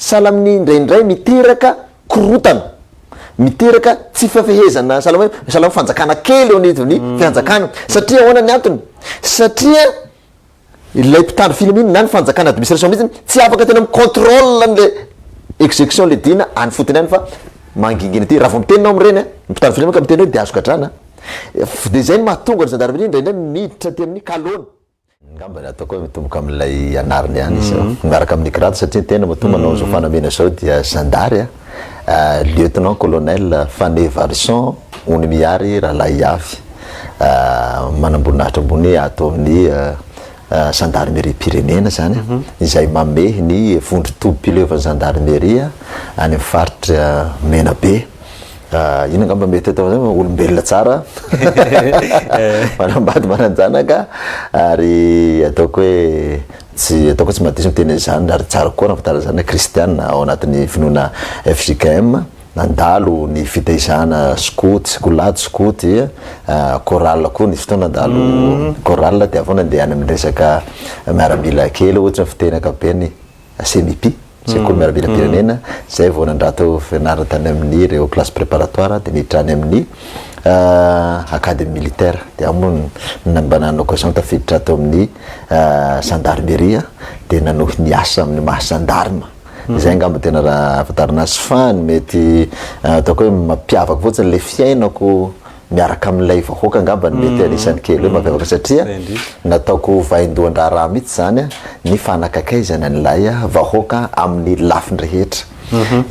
Sahala amin'ny indraindray miteraka korotana, miteraka tsy fifehezana, sahala hoe sahala amin'ny fanjakana kely eo anivon'ny fianjakana. Satria ahoana ny antony? Satria ilay mpitandro filaminana na ny fanjakana administration mihitsy tsy afaka tena mi-contrôle an'le execution le dina any fotony any fa mangingina aty. Raha vao miteny ianao amin'ireny, ny mpitandro filaminana ka miteny hoe dia azo gadrana. Dia izay no mahatonga ny gendarmerie indraindray miditra aty amin'ny kalôny. Angamba ny ataoko hoe mitomboka amin'ilay anariny ihany izy io, miaraka amin'ny grade satria ny tena matoa manao an'izao fanamiana izao dia zandary a, lieutenant colonel Fanevarison Onimihary Ralaiavy, manamboninahitra ambony ato amin'ny zandarimeriam-pirenena izany, izay mamehy ny vondron-tobim-pileovan'ny zandarimeria any amin'ny faritra Menabe. Inona angamba mety atao zay, olombelona tsara, manambady manan-janaka ary ataoko hoe tsy ataoko hoe tsy mahadiso miteny an'izany ary tsara kokoa raha mitana izany kristiana ao anatin'ny finoana fjkm, nandalo ny fitaizana skoto, sekoly skoto, chorale koa nisy fotoana nandalo chorale dia avy eo nandeha any amin'ny resaka miaramila kely ohatra ny fiteny ankapobeny. SEMIPI, Sekoly Miaramilam-pirenena, izay vao nandrato fianarana tany amin'ny ireo classe préparatoire dia niditra any amin'ny académie militaire. Dia ao moa no mba nanana occasion tafiditra ato amin'ny gendarmerie dia nanohy ny asa amin'ny maha gendarme. Izay angamba tena raha ahafantarana azy fa ny mety ataoko hoe mampiavaka fotsiny ilay fiainako miaraka amin'ilay vahoaka angamba no mety anisan'ny kely hoe mampiavaka satria nataoko vaindohan-draharaha mihitsy izany ny fanakakaizana an'ilay vahoaka amin'ny lafiny rehetra.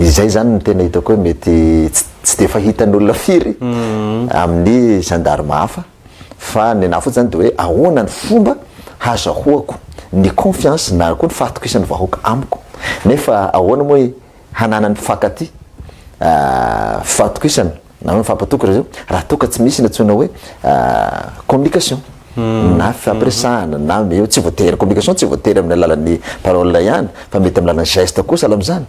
Izay izany no tena hitako hoe mety tsy dia fahitan'olona firy amin'ny gendarme hafa fa ny anahy fotsiny izany dia hoe ahoana ny fomba hazahoako ny confiance na koa ny fahatokisan'ny vahoaka amiko nefa ahoana moa hananan'ny mpifankatia fahatokisana na hoe mifampatoky ry zareo raha toa ka tsy misy ny antsoina hoe communication na fifampiresahana na eo tsy voatery communication tsy voatery amin'ny alalan'ny parole ihany fa mety amin'ny alalan'ny geste koa sahala amin'izany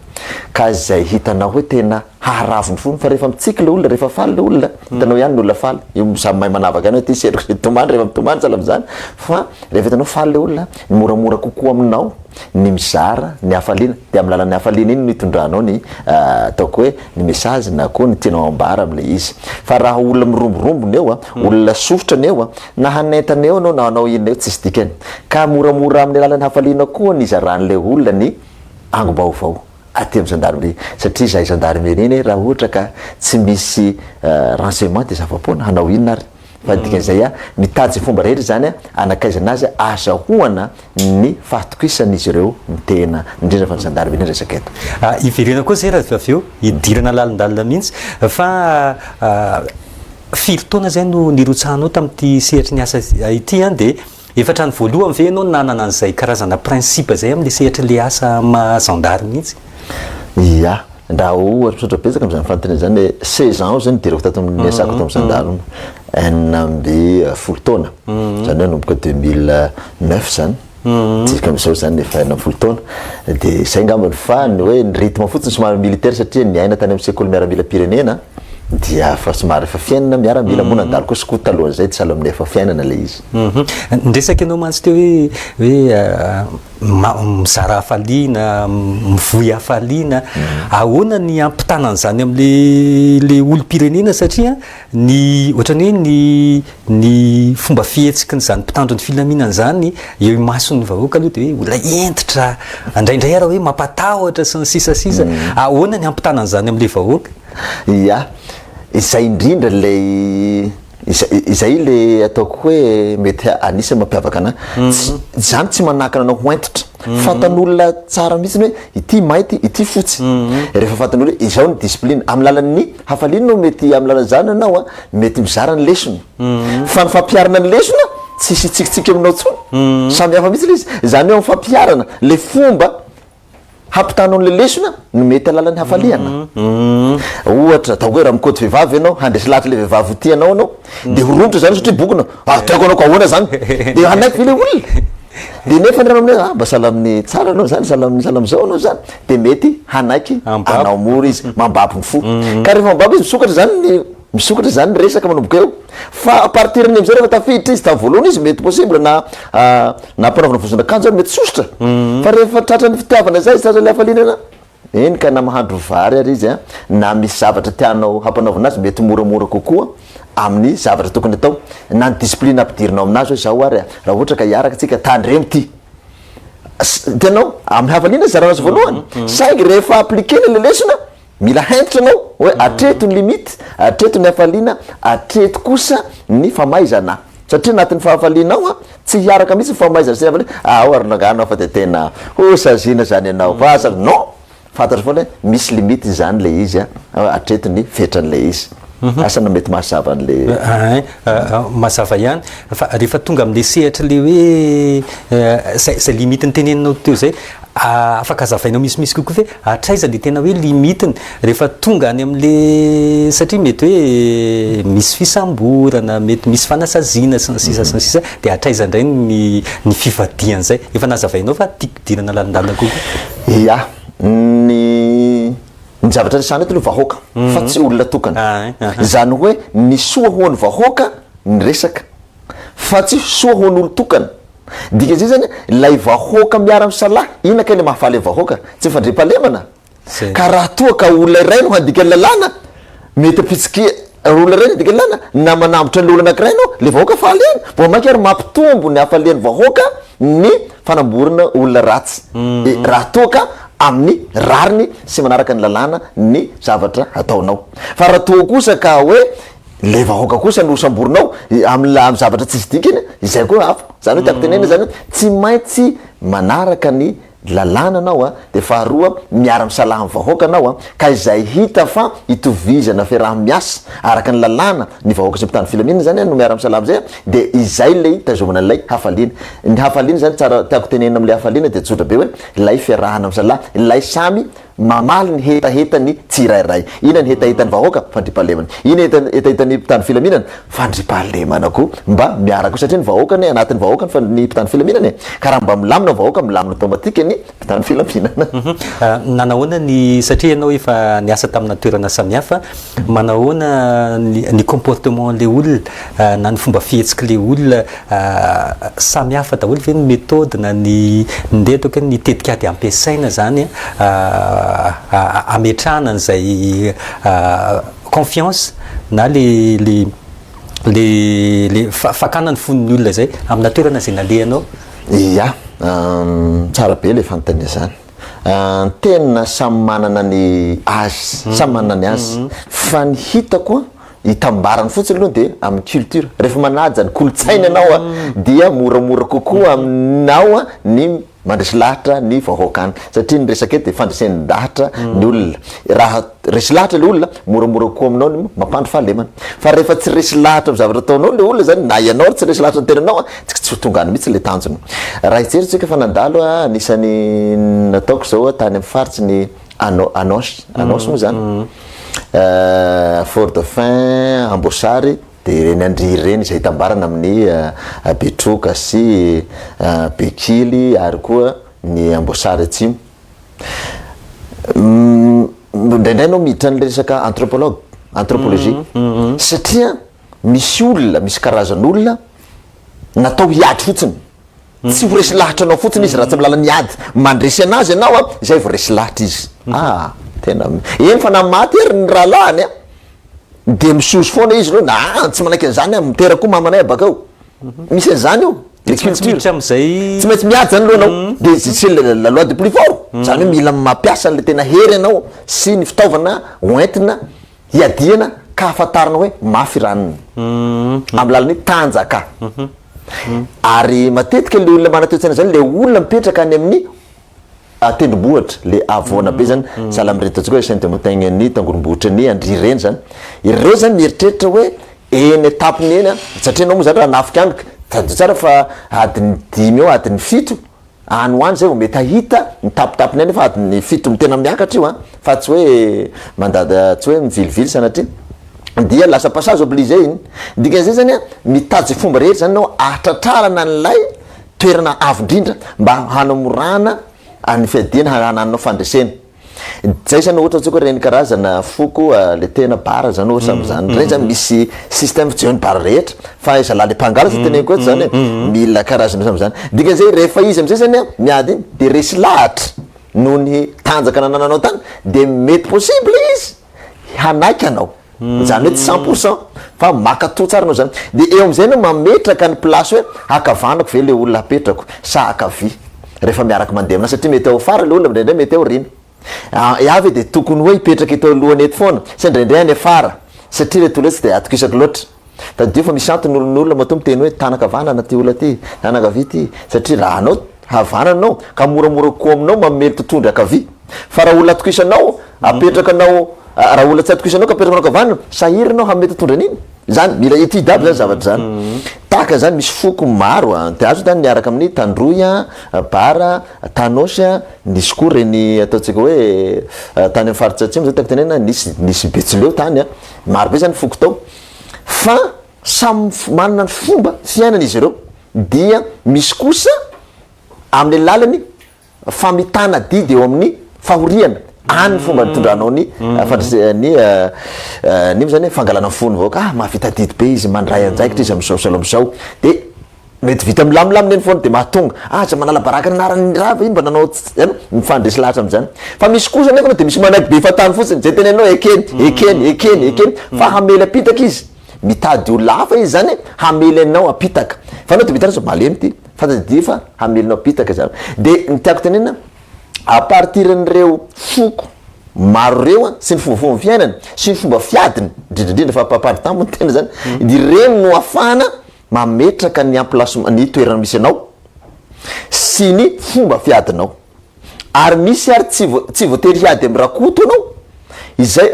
ka izay hitanao hoe tena haharavo ny fony fa rehefa mitsiky le olona rehefa faly le olona hitanao ihany ny olona faly io samy mahay manavaka ihany hoe ty setroka sy tomany rehefa mitomany sahala amin'izany fa rehefa hitanao faly le olona ny moramora kokoa aminao ny mizara ny hafaliana dia amin'ny alalan'ny hafaliana iny no itondranao ny ataoko hoe ny message na koa ny tianao ambara amin'ilay izy fa raha olona miromborombo ny eo a, olona sofotra ny eo a, na hanentana eo anao na hanao inona eo tsisy dikany ka moramora amin'ny alalan'ny hafaliana koa ny izaran'ilay olona ny angom-baovao aty amin'ny gendarmerie satria izahay gendarmerie anie raha ohatra ka tsy misy renseignement dia zava-poana hanao inona ary Fa dikan'izay a, mitady izay fomba rehetra izany hanakaizana azy ahazahoana ny fahatokisan'izy ireo ny tena, indrindra fa ny zandary ny resaka eto. Hiverena koa izay raha avy eo, hidirana lalindalina mihitsy fa firy taona izay no nirotsahanao tamin'ity sehatry ny asa ity an, dia efa hatrany voalohany ve ianao nanana an'izay karazana principe izay amin'ilay sehatry ilay asa maha zandary mihitsy? Ia. Raha ohatra, misaotra betsaka amin'izany fanontaniana izany hoe 16 ans zay nidirako tato amin'ny niasako tato amin'ny gendarme, 16 taona, izany hoe nanomboka 2009 izany, jusqu'à amin'izao izany efa 16 taona, dia izay angambany fa ny hoe ny rythme fotsiny somary militaire satria niaina tany amin'ny sekoly miaramilam-pirenena dia efa somary efa fiainana miaramila, moa nandalo koa skoto talohan'izay dia sahala amin'ny efa fiainana ilay izy. Niresaka ianao mantsy teo hoe hoe Mizara hafaliana, mivoy hafaliana. Ahoana ny hampitana an'izany amin'le le olom-pirenena satria ny ohatran'ny hoe ny ny fomba fihetsiky ny izany mpitandro ny filaminana izany eo imason'ny vahoaka aloha dia hoe olona hentitra, indraindray ara hoe mampatahotra sy ny sisa sisa. Ahoana ny hampitana an'izany amin'le vahoaka? Ia, izay indrindra ilay Izay izay le ataoko hoe mety anisan'ny mampiavaka anah. Tsy izany tsy manakana anao ho hentitra. Fantan'olona tsara mihitsy hoe ity mainty, ity fotsy. Rehefa fantan'olona hoe izao ny discipline. Amin'ny lalan'ny hafaliana no mety amin'ny lalan'izany ianao an, mety mizara ny lesona. Fa ny fampiharana ny lesona tsisy hitsikitsiky aminao intsony. Samy hafa mihitsy le izy. Izany hoe amin'ny fampiharana le fomba Hampitanao an'ilay lesona no mety alalan'ny hafaliana. Ohatra, ataoko hoe raha mikoty vehivavy ianao, handresy lahatra ilay vehivavy ho tia anao ianao, dia ho romotra izany satria bokona, ah tiako anao ka ahoana izany? Dia hanaiky ve ilay olona? Dia nefa ny raha hoe ah mba sahala amin'ny tsara anao izany, sahala amin'ny sahala amin'izao anao izany, dia mety hanaiky anao mora izy, mambabo ny fo. Ka rehefa mambabo izy, misokatra izany ny Misokatra izany ny resaka manomboka eo. Fa à partir ny amin'izay rehefa tafiditra izy tamin'ny voalohany izy mety possible na na ampanaovina vozon'akanjo ary mety sosotra. Fa rehefa tratran'ny fitiavana izay izy, tratran'ilay hafaliana. Eny ka na mahandro vary ary izy na misy zavatra tianao hampanaovina azy mety moramora kokoa amin'ny zavatra tokony atao na ny discipline ampidirinao aminazy hoe zao ary raha ohatra ka hiaraka tsika tandremo ty hitanao amin'ny hafaliana zarana azy voalohany saingy rehefa appliquer-na le lesona mila hentitra anao hoe hatreto ny limite hatreto ny hafaliana hatreto kosa ny famaizana satria anatin'ny fahafalianao an tsy hiaraka mihitsy ny famaizana sy ny hafaliana ah ao ary rangahy anao fa de tena ho saziana zany ianao fa asa non Fantatro foana hoe misy limite izany ilay izy an, hatreto ny fetran'ilay izy. Asa na mety mahazava an'ilay. Ein, mazava ihany, fa rehefa tonga amin'ilay sehatra ilay hoe izay izay limite noteneninao teo izay, afaka hazavainao misimisy kokoa ve hatraiza ilay tena hoe limite-ny rehefa tonga any amin'ilay, satria mety hoe misy fisamborana, mety misy fanasaziana sy ny sisa sy ny sisa, dia hatraiza indray ny ny fivadihan'izay? Efa nazavainao fa tiako Hidirana lalindalina kokoa. Ya, ny ny zavatra resahana eto aloha vahoaka fa tsy olona tokana. Izany hoe ny soa ho an'ny vahoaka ny resaka fa tsy soa ho an'olon-tokana. Dikan'izay zany ilay vahoaka miara-misalahy, inona kay ilay mahafaly ny vahoaka? Tsy ny fandriampahalemana? Ka raha toa ka olona iray no handika ny lalàna, mety hampitsikia, olona iray no handika ny lalàna, na manambotra ny olona anankiray ianao, ilay vahoaka faly ihany. Vao mainka ary mampitombo ny hafalian'ny vahoaka ny fanamborana olona ratsy, raha toa ka amin'ny rariny sy manaraka ny lalàna ny zavatra ataonao. Fa raha toa kosa ka hoe ilay vahoaka kosa no samborinao amin'ny la- amin'ny zavatra tsisy dikany, izay koa hafa. Izany hoe tiako tenenina izany hoe tsy maintsy manaraka ny lalàna anao a, dia faharoa miara misalahy amin'ny vahoaka anao a, ka izay hita fa itovizana fiaraha miasa araka ny lalàna ny vahoaka sy ny mpitandro filaminana izany a no miara misalahy amin'izay a, dia izay ilay itazomana an'ilay hafaliana. Ny hafaliana izany tsara tiako tenenina amin'ilay hafaliana dia tsotra be hoe ilay fiarahana misalahy, ilay samy Mamaly ny hetahetan'ny tsirairay. Inona ny hetahetan'ny vahoaka? Fandriampahalemana. Inona ny hetahetan'ny mpitandro filaminana? Fandriampahalemana koa. Mba miaraka koa satria ny vahoaka anie, anatin'ny vahoaka ny ny mpitandro filaminana e. Ka raha mba milamina ny vahoaka, milamina automatique ny mpitandro filaminana. Nanahoana ny, satria ianao efa niasa tamina toerana samihafa, manahoana ny ny comportement an'ilay olona na ny fomba fihetsik'ilay olona Samy hafa daholo ve ny méthode na ny ndeha ataoko hoe ny tetikady ampiasaina zany hametrahana an'izay confiance na le le le le fakana ny fon'ny olona izay amina toerana izay nalehanao? Ya, tsara be le fanontaniana zany. Tena samy manana ny azy, samy manana ny azy. Fa ny hitako an, Itambarany fotsiny aloha dia amin'ny culture. Rehefa manaja ny kolontsaina ianao dia moramora kokoa aminao ny mandresy lahatra ny vahoaka any. Satria ny resaka eto dia fandresen-dahatra ny olona. Raha resy lahatra ilay olona, moramora kokoa aminao ny mampandry fahalemana. Fa rehefa tsy resy lahatra amin'ny zavatra ataonao ilay olona izany, na ianao ary tsy resy lahatra ny tenanao, tsy ho tonga any mihitsy ilay tanjona. Raha hijery tsika efa nandalo, anisan'ny nataoko izao tany amin'ny faritsy ny Ano, Anosy, Anosy moa zany, Fort Dauphin, Amboasary, dia ireny Andriry ireny izay itambarana amin'ny Betroka sy Bekily ary koa ny Amboasary Atsimo. Indraindray ianao miditra an'ilay resaka anthropologue, anthropologie, satria misy olona, misy karazan'olona natao hiady fotsiny. Tsy ho resy lahatra anao fotsiny izy raha tsy amin'ny lalan'ny ady. Mandresy anazy ianao an, izay vao resy lahatra izy. Ah, tena, eny fa na maty ary ny rahalahiny an, dia misoso foana izy aloha, ah, tsy manaiky an'izany aho, miteraka koa mamanay aho bakeo. Misy an'izany io, le Tsy maintsy culture. miditra amin'izay. Tsy maintsy miady zany aloha ianao, dia c'est la loi du plus fort. Izany hoe mila mampiasa an'ilay tena hery ianao sy ny fitaovana hoentina hiadiana ka hahafantarana hoe mafy ranony amin'ny lalan'ny tanjaka. Ary matetika le olona manan-toe-tsaina zany le olona mipetraka any amin'ny tendrombohitra, le havoana be zany, sahala amin'ireny ataontsika hoe chaine de montagne ny tangorombohitry ny Andria ireny zany. Ireo zany mieritreritra hoe eny an-tampony eny an, satria ianao moa zany raha hanafika any, tadidio tsara fa adiny dimy eo, adiny fito Any ho any zay vao mety hahita ny tapitapiny any fa adiny fito tena miakatra io an, fa tsy hoe mandady tsy hoe mivilivily sanatria dia lasa passage obligé iny, ny dikan'izay zany an mitady izay fomba rehetra zany ianao ahatratrarana an'ilay toerana avo indrindra mba hanamorana ny fiadiana hanananao fandresena. Zay zany ohatra antsika reny karazana foko le tena bara zany ohatra amzany reny zany misy système fijery ny bara rehetra fa zalahy le mpangalatra teneniko eto zany e mila karazana ohatran'izany dikan'izay rehefa izy amizay zany a miady iny de resy lahatra. noho ny tanjaka nanananao tany de mety possible izy hanaiky anao. Izany hoe tsy 100% fa maka-to tsara anao zany. De eo am'zay anao mametraka ny place hoe ankavanako ve le olona apetrako sa ankavia rehefa miaraka mandeha aminazy satria mety ao afara le olona indraindray mety ao aoriana. Ahy ve de tokony hoe hipetraka eto alohany eto foana sa indraindray any afara satria reto olona tsy de atokisako loatra. Tadidio fa misy antony ny olona matoa miteny hoe tanan-kavanana ty olona ty, tanan-kavia ty satria raha anao havanana anao ka moramora kokoa aminao mamely totohondry ankavia fa raha olona atokisanao apetrakanao raha olona tsy atokisanao ka apetrakanao ankavanana sahirana anao hanome totohondry an'iny. Zany mila étude aby zany zavatra zany. Tahaka zany misy foko maro a, de azo zany miaraka amin'ny Tandroy a, Bara, Tanosy a, nisy koa reny ataontsika hoe tany amin'ny faritra atsimo zao tiako tenenina nisy nisy Betsileo tany a, maro be zany foko tao fa samy manana ny fomba fiainany izy ireo dia misy kosa amin'ny alalan'ny famitana adidy eo amin'ny fahoriana, any ny fomba nitondranao ny fandrese- ny ny ino zany hoe fangalana ny fon'ny vahoaka, ah mahavita adidy be izy, mandray andraikitra izy amin'izao sahala amin'izao, de mety vita milamindamina eny foana de mahatonga, aza manala baraka ny anaran'ny rava iny mba nanao ts- mifandresy lahatra amin'izany, fa misy kosa nefa de misy manaiky be fahatany fotsiny, zay teneninao ekeny, ekeny, ekeny, ekeny, fa hamely apitaka izy, mitady olona hafa izy zany hamely anao apitaka, fa anao de mitady zao malemy ty. Fa tadidio fa hamelona pitaka izany. Dia ny tiako tenenina, à partir an'ireo foko maro ireo an, sy ny fombafomba fiainany, sy ny fomba fiadiny, indrindra indrindra fa mpampandry moa ny tena izany, dia ireny no ahafahana mametraka ny emplacement, ny toerana misy anao, sy ny fomba fiadinao. Ary misy ary tsy tsy voatery hiady amin'i Rakoto ianao, izay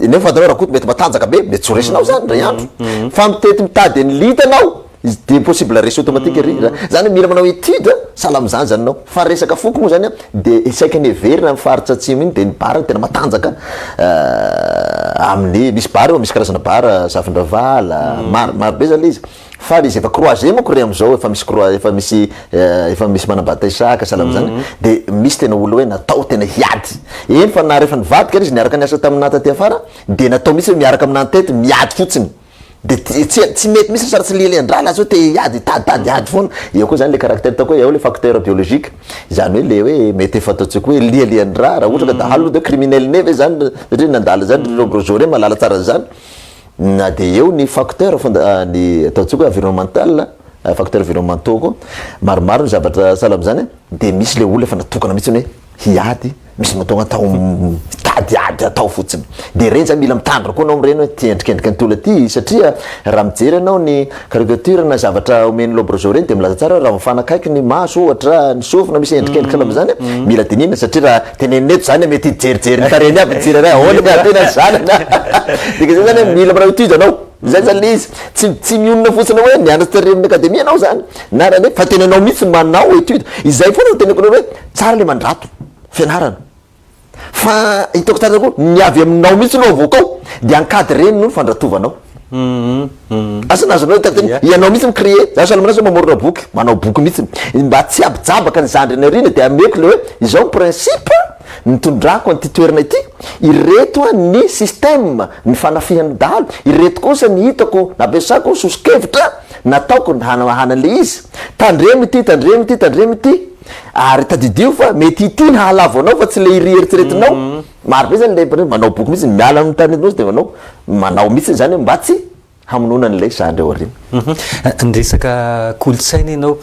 nefa fantanao Rakoto mety matanjaka be, mety tsy ho resinao zany indray andro, fa mitety mitady an'i Lita ianao, de possible resy automatique ry, zany hoe mila manao étude sahala amin'izany zany ianao, fa resaka foko moa zany an, de saika ny heverina amin'ny faritra atsimo iny de ny bar no tena matanjaka amin'ny, misy bar eo, misy karazana bar, Zafindravala, maro maro be zany le izy. Fa ry izy efa croisé manko re amizao efa misy croi efa misy efa misy manambady taisaka sahala amizany de misy tena olona hoe natao tena hiady eny fa na rehefa nivadika ary izy niaraka niasa taminà taty afara de natao mihitsy hoe miaraka aminà en tete miady fotsiny de tsy tsy mety mihitsy sary tsy lialian-drà lasa hoe te hiady hitaditady ady foana eo koa zany le caractère ataoko hoe eo le facteur biologique izany hoe le hoe mety efa ataontsika hoe lialian-drà raha ohatra ka dahalo de criminel né ve zany satria nandala zany ry Robrosio reny mahalala tsara an'izany Na dia eo ny facteur fonda ny ataontsika hoe environnemental, facteur environnementaux koa, maromaro ny zavatra sahala amin'izany dia misy le olona efa natokana mihitsy hoe hiady, misy natao atao mitady ady atao fotsiny. Dia ireny zany mila mitandrina koa anao amin'ireny hoe ty endrikendrika an'ity olona ity satria raha mijery ianao ny caricature na zavatra omen'i Lombroso ireny dia milaza tsara hoe raha mifanakaiky ny maso ohatra, ny sofina misy endrikendrika sahala amin'izany mila dinihina satria raha Tenenina eto zany mety hijerijery ny tarehiny aby ny tsirairay ahoana ny tena zanany a! Dika zay zany mila manao étude anao, zay zany le izy, tsy tsy mionona fotsiny hoe nianatra tery amin'ny académie ianao zany na raha fa tena ianao mihitsy manao étude, izay foana no teneniko anareo hoe tsara le mandrato fianarana fa hitako tsara koa ny avy aminao mihitsy no avoaka ao de encadrer-ny no fandratovanao. Asa na azonao hitako teny, ianao mihitsy mi-créer, za sahala aminao zao mamorona boky, manao boky mihitsy, mba tsy hampijabaka ny zandriny aoriana dia ameko le hoe izao ny principe nitondrako an'ity toerana ity, ireto ny système ny fanafihan'ny dahalo, ireto kosa ny hitako nampiasako soso-kevitra nataoko hanamahana an'le izy, tandremo ity, tandremo ity, tandremo ity, ary tadidio fa mety ity ny hahalavo anao fa tsy le iry eritreretinao. Maro be zany le manao boky mihitsy, miala amin'ny tany eto de manao, manao mihitsy zany mba tsy hamonoana an'ilay zandry ao aoriana. Niresaka kolontsaina ianao,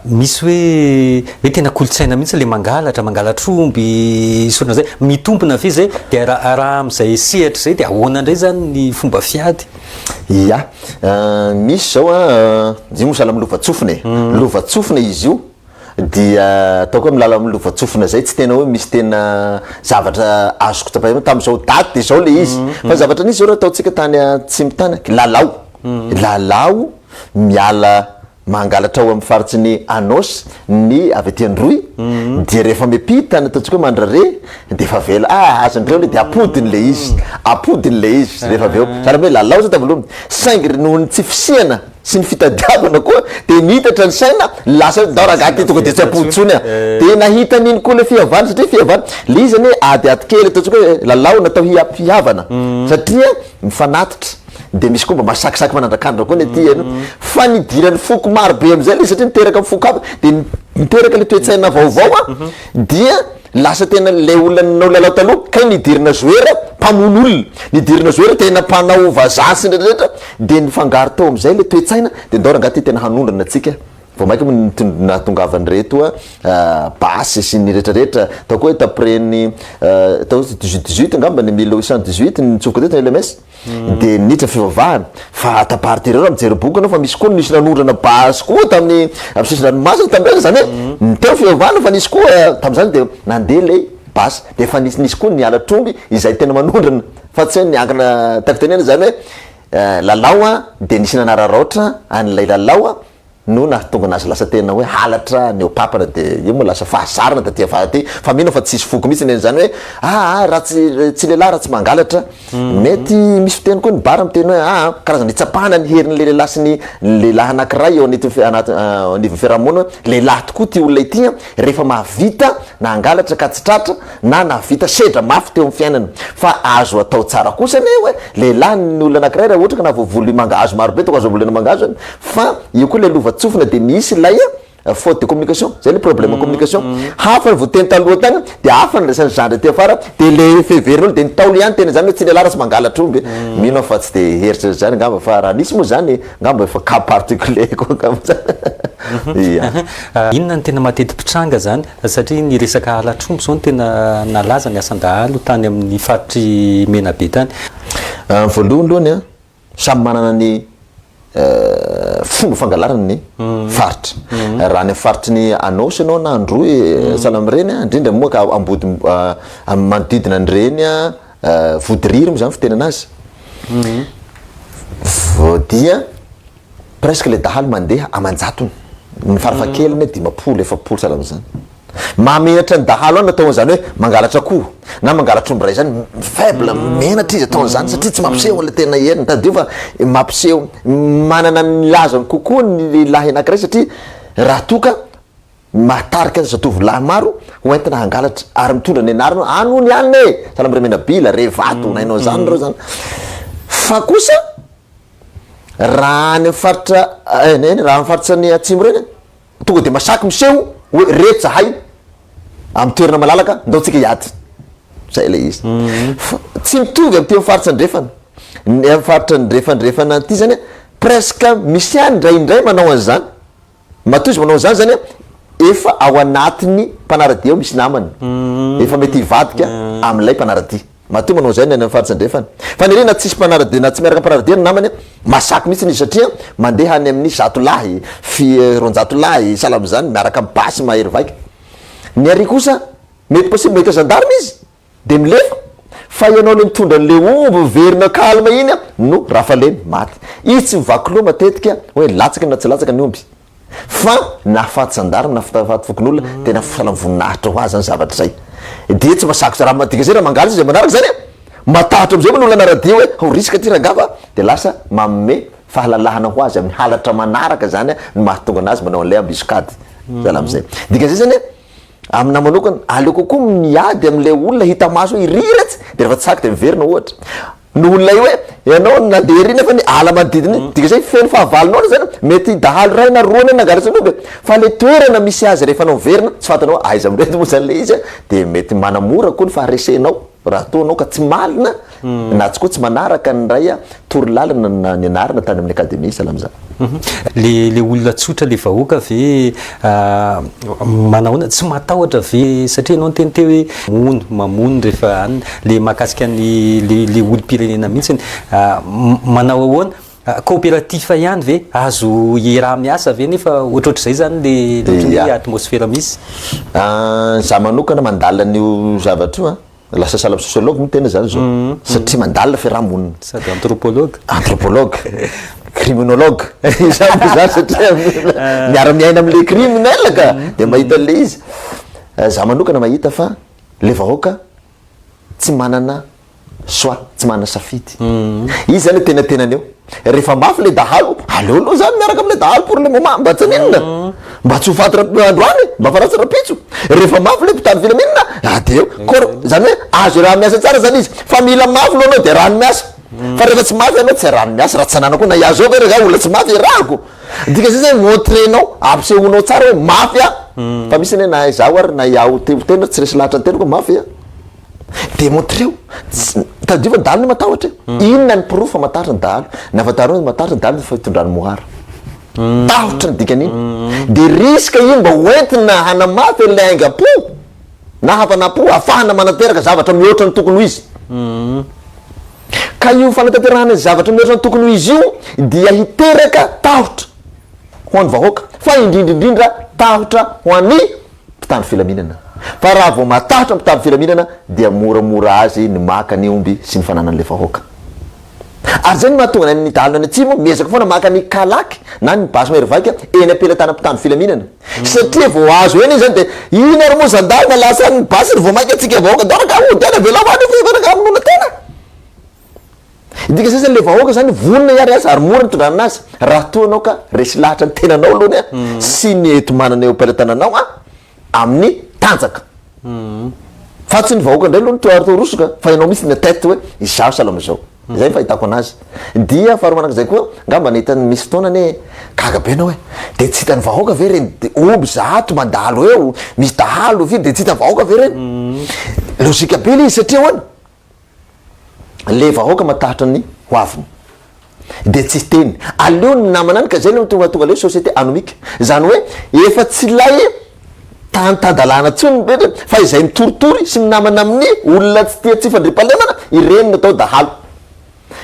misy hoe hoe tena kolontsaina mihitsy le mangalatra, mangalatr'omby sy ohatran'izay, mitombina ve zay? Dia raha raha amin'izay sehatra izay dia ahoana indray zany ny fomba fiady? Ya, misy zao an, izy io moa sahala amin'ny lovantsofina e, lovantsofina izy io, Dia ataoko hoe milalao amin'ny lovantsofina izay, tsy tena hoe misy tena zavatra azoko tsapaina hoe tamin'izao daty dia izao ilay izy. Fa ny zavatra nisy izao raha ataontsika tany atsimo tany, lalao, lalao miala mangalatra ao amin'ny faritry ny Anôsy ny avy aty Androy, dia rehefa miampita ny ataontsika hoe Mandrare dia efa avela, ah azon'ireo ilay dia apodiny ilay izy, apodiny ilay izy rehefa avy eo. Zany hoe lalao izay tamin'ny voalohany, saingy noho ny tsy fisiana sy ny fitadiavana koa dia nitatra ny saina lasa hoe ndao rangahy ty tonga dia tsy ampody intsony a! Dia nahita an'iny koa ilay fihavana satria fihavana ilay izy anie adiady kely ataontsika hoe lalao natao hihampihavana satria mifanatitra. de misy koa mba masakisaky manandrakandra koa ny aty eny fa nidiran'ny foko maro be am'zay le satria niteraka foko hafa de niteraka le toe-tsaina vaovao a dia lasa tena le olona nanao lalao taloha kay nidirina joueur mpamono olona, nidirina joueur tena mpanao vazaha sy ny rehetra de nifangaro tao am'zay le toe-tsaina de ndao rangahy ty tena hanondrana antsika. Vao maika moa ny nahatongavan'ireto basy sy ny rehetra rehetra, ataoko hoe d'après ny atao hoe dix-huit dix-huit angamba ny mille huit cent dix-huit nitsofoka teto ny LMS dia niditra fivavahana fa à partir eo raha mijery boky anao fa misy koa nisy nanondrana basy koa tamin'ny amin'ny sisin-dranomasina tamin'ireny zany hoe ny teo fivavahana fa nisy koa tamin'izany dia nandeha ilay basy dia efa nisy nisy koa ny halatr'omby izay tena manondrana fa tsy hoe niankina tiako tenenina zany hoe lalao dia nisy nanararaotra an'ilay lalao no nahatonga anazy lasa tena hoe halatra ny opapana de io moa lasa fahazarana taty afara aty fa mino aho fa tsisy foko mihitsy ny an'izany hoe aa raha tsy tsy lehilahy raha tsy mangalatra mety misy fiteny koa ny bar miteny hoe aa karazana hitsapana ny herin'ny lehilahy sy ny lehilahy anakiray eo anaty anaty anivon'ny fiarahamonina hoe lehilahy tokoa ty olona ity an rehefa mahavita na hangalatra ka tsy tratra na nahavita sedra mafy teo amin'ny fiainana fa azo atao tsara kosa anie hoe lehilahy ny olona anakiray raha ohatra ka nahavoavoly mangahazo marobe tonga azo ambolena mangahazo Fa io koa ilay lova-tsofina dia misy ilay faute de communication, zay ilay problème communication, hafa ny voateny taloha tany dia hafa ny resahin'ny zandry aty afara, dia ilay fiheverin'olo dia ny ntaolo ihany tena izany hoe tsy lehilahy raha tsy mangalatra omby, mino aho fa tsy dia hieritreritra izany angamba fa raha nisy moa izany angamba efa cas particulier koa angamba zany. Ia. Inona no tena mateti-pitranga izany satria ny resaka halatr'omby izao no tena nalaza ny asan-dahalo tany amin'ny faritr'i Menabe tany. Voalohany aloha ny an, Samy manana ny fomba fangalarany ny faritra. Raha any amin'ny faritry ny Anôsy ianao na Androy, sahala amin'ireny, indrindra moa ka ambody manodidina an'ireny Vodiriry moa izany fitenana azy, dia presque ilay dahalo mandeha aman-jatony, ny farafahakeliny 50, 40 sahala amin'izany. Mahamenatra ny dahalo any atao an'izany hoe mangalatra akoho na mangalatra omby iray izany, faible, menatra izy atao an'izany satria tsy mampiseho an'ilay tena heriny. Tadidio fa mampiseho, manana ny lazany kokoa ny lehilahy anankiray satria raha toa ka mahatarika zatovolahy maro ho entina hangalatra ary mitondra ny anarany hoe any hono i anona e! Sahala amin'i Remenabila, Revato, nainao an'izany ireo izany. Fa kosa raha any amin'ny faritra, eny, eny, raha amin'ny faritra ny atsimo ireny, Tonga dia masaky miseho hoe reto zahay amin'ny toerana malalaka ndao tsika hiady. Zay ilay izy. Fa tsy mitovy amin'ity amin'ny faritra andrefana. Ny amin'ny faritra andrefandrefana aty zany a, presque misy ihany indraindray manao an'izany. Matoa izy manao an'izany zany a, efa ao anatin'ny mpanara-dia ao misy namany. Efa mety hivadika amin'ilay mpanara-dia. Matoa manao izay ny any amin'ny faritra andrefana. Fa ny ery na tsisy mpanara-dia na tsy miaraka mpanara-dia ny namany, masaky mihitsy izy satria mandeha any amin'ny 100 lahy, fi 200 lahy, sahala amin'izany, miaraka amin'ny basy mahery vaika. Ny ary kosa, mety possible mahita gendarme izy, dia milefa, fa ianao ilay mitondra an'ilay omby miverina calme iny no rafaleny maty. Izy tsy mivaky loha matetika hoe latsaka na tsy latsaka ny omby. Fa nahafaty zandarma, nahafaty fokonolona, tena falam-voninahitra ho azy zany zavatra zay. Dia tsy masako raha madika zay raha mangalatra zay manaraka zany e! Matahotra amizay moa ny olona hanara-dia hoe ho risque ty rangaha fa dia lasa manome fahalalahana ho azy amin'ny halatra manaraka zany no mahatonga anazy manao an'ilay embuscade. Sahala amizay. Dikan'izay zany aminahy manokana aleo kokoa miady amin'ilay olona hita maso hoe iry retsy dia rehefa tsy saky dia miverina ohatra. Noho ilay hoe ianao nandeha ery nefa ny ala manodidina iny, dikan'izay feno fahavalonao anie zany, mety dahalo iray na roa anie nangalatra an'omby e, fa le toerana misy azy rehefa anao miverina tsy fantanao hoe aiza amin'ireto moa zany le izy a, de mety manamora koa ny faharesenao raha toa anao ka tsy malina na tsy koa tsy manaraka ny iray toro lalana na nianarana tany amin'ny akademia sahala amin'izany. Le le olona tsotra le vahoaka ve manahoana tsy matahotra ve satria ianao niteny teo hoe mamono mamono rehefa any le mahakasika ny le le olom-pirenena mihitsiny manao ahoana coopératif ihany ve azo iaraha-miasa ve nefa ohatrohatr'izay zany le le ohatran'ny hoe atmosphère misy. Za manokana mandalina an'io zavatra io an. Lasa sahala amin'ny sociologue moa tena zany zao satria mandalina fiaraha-monina. Sady anthropologue. Anthropologue, criminologue, izany moa zany satria miara-miaina amin'le criminel ka de mahita an'le izy. Za manokana mahita fa le vahoaka tsy manana choix, tsy manana safidy. Izy zany antenatenany eo. Rehefa mafy le dahalo, aleo aloha zany miaraka amle dahalo pour le moment, mba tsy haninona, mba tsy ho faty androany, mba fa ratsy rahampitso. Rehefa mafy le mpitandro filaminana, ah de eo, kor, zany hoe azo iaraha-miasa tsara zany izy, fa mila mafy aloha anao de rano miasa. Fa rehefa tsy mafy ianao tsy arahany miasa, raha tsy ananako na iaho zao ve rangahy olona tsy mafy iarahako? Dikan'izay zany montrer-nao, ampisehoanao tsara hoe mafy aho. Fa misy anie na izaho ary na iaho te ho tena tsy resy lahatra ny tenako hoe mafy aho. Demontreo, tsy, tadidio fa ny dahalo anie matahotra e. Inona ny porofo fa matahotra ny dahalo? Ny ahafantarana hoe matahotra ny dahalo ny fitondrany mohara. Tahotra ny dikan'iny. Dia risque iny mba ho entina hanamafy an'ilay aingam-po na hafanam-po ahafahana manatanteraka zavatra mihoatra ny tokony ho izy. Ka io fanatanterahana ny zavatra mihoatra ny tokony ho izy io dia hiteraka tahotra ho an'ny vahoaka, fa indrindra indrindra tahotra ho an'ny mpitandro filaminana. Fa raha vao matahotra ny mpitandro filaminana dia moramora azy ny maka ny omby sy ny fananan'ilay vahoaka. Ary izay no mahatonga ny dahalo any atsimo miezaka foana maka ny kalaky na ny basy mahery vaika eny am-pelatanan'ny mpitandro filaminana. Satria vao azo eny izy zany dia iny ary moa zandary fa lasa any ny basiny vao mainka antsika vahoaka ndao rangaha hody any avelao any io fa efa hamonoana tena. Dika izay zany le vahoaka zany vonona hiary asa ary mora ny hitondrana anazy raha toa anao ka resy lahatra ny tenanao aloha ny sy ny enti-manana eo am-pelatananao amin'ny tanjaka. Fa tsy ny vahoaka indray aloha no toa atao rosoka fa ianao mihitsy ny tête hoe izaho sahala amin'izao. Izay ny fahitako anazy. Dia faharoa manaraka izay koa, angamba nahita ny misy fotoana anie gaga be ianao hoe dia tsy hitan'ny vahoaka ve ireny omby zato mandalo eo, misy dahalo firy dia tsy hitan'ny vahoaka ve ireny? Logique be ilay izy satria ahoana? Le vahoaka matahotra ny ho aviny de tsy hiteny, aleo ny namana any ka zay le mahatonga le société anomique, zany hoe efa tsy ilay tany tan-dalàna tsony ny rehetra fa izay mitoritory sy minamana amin'ny olona tsy tia tsy fandriampahalemana ireny no atao dahalo,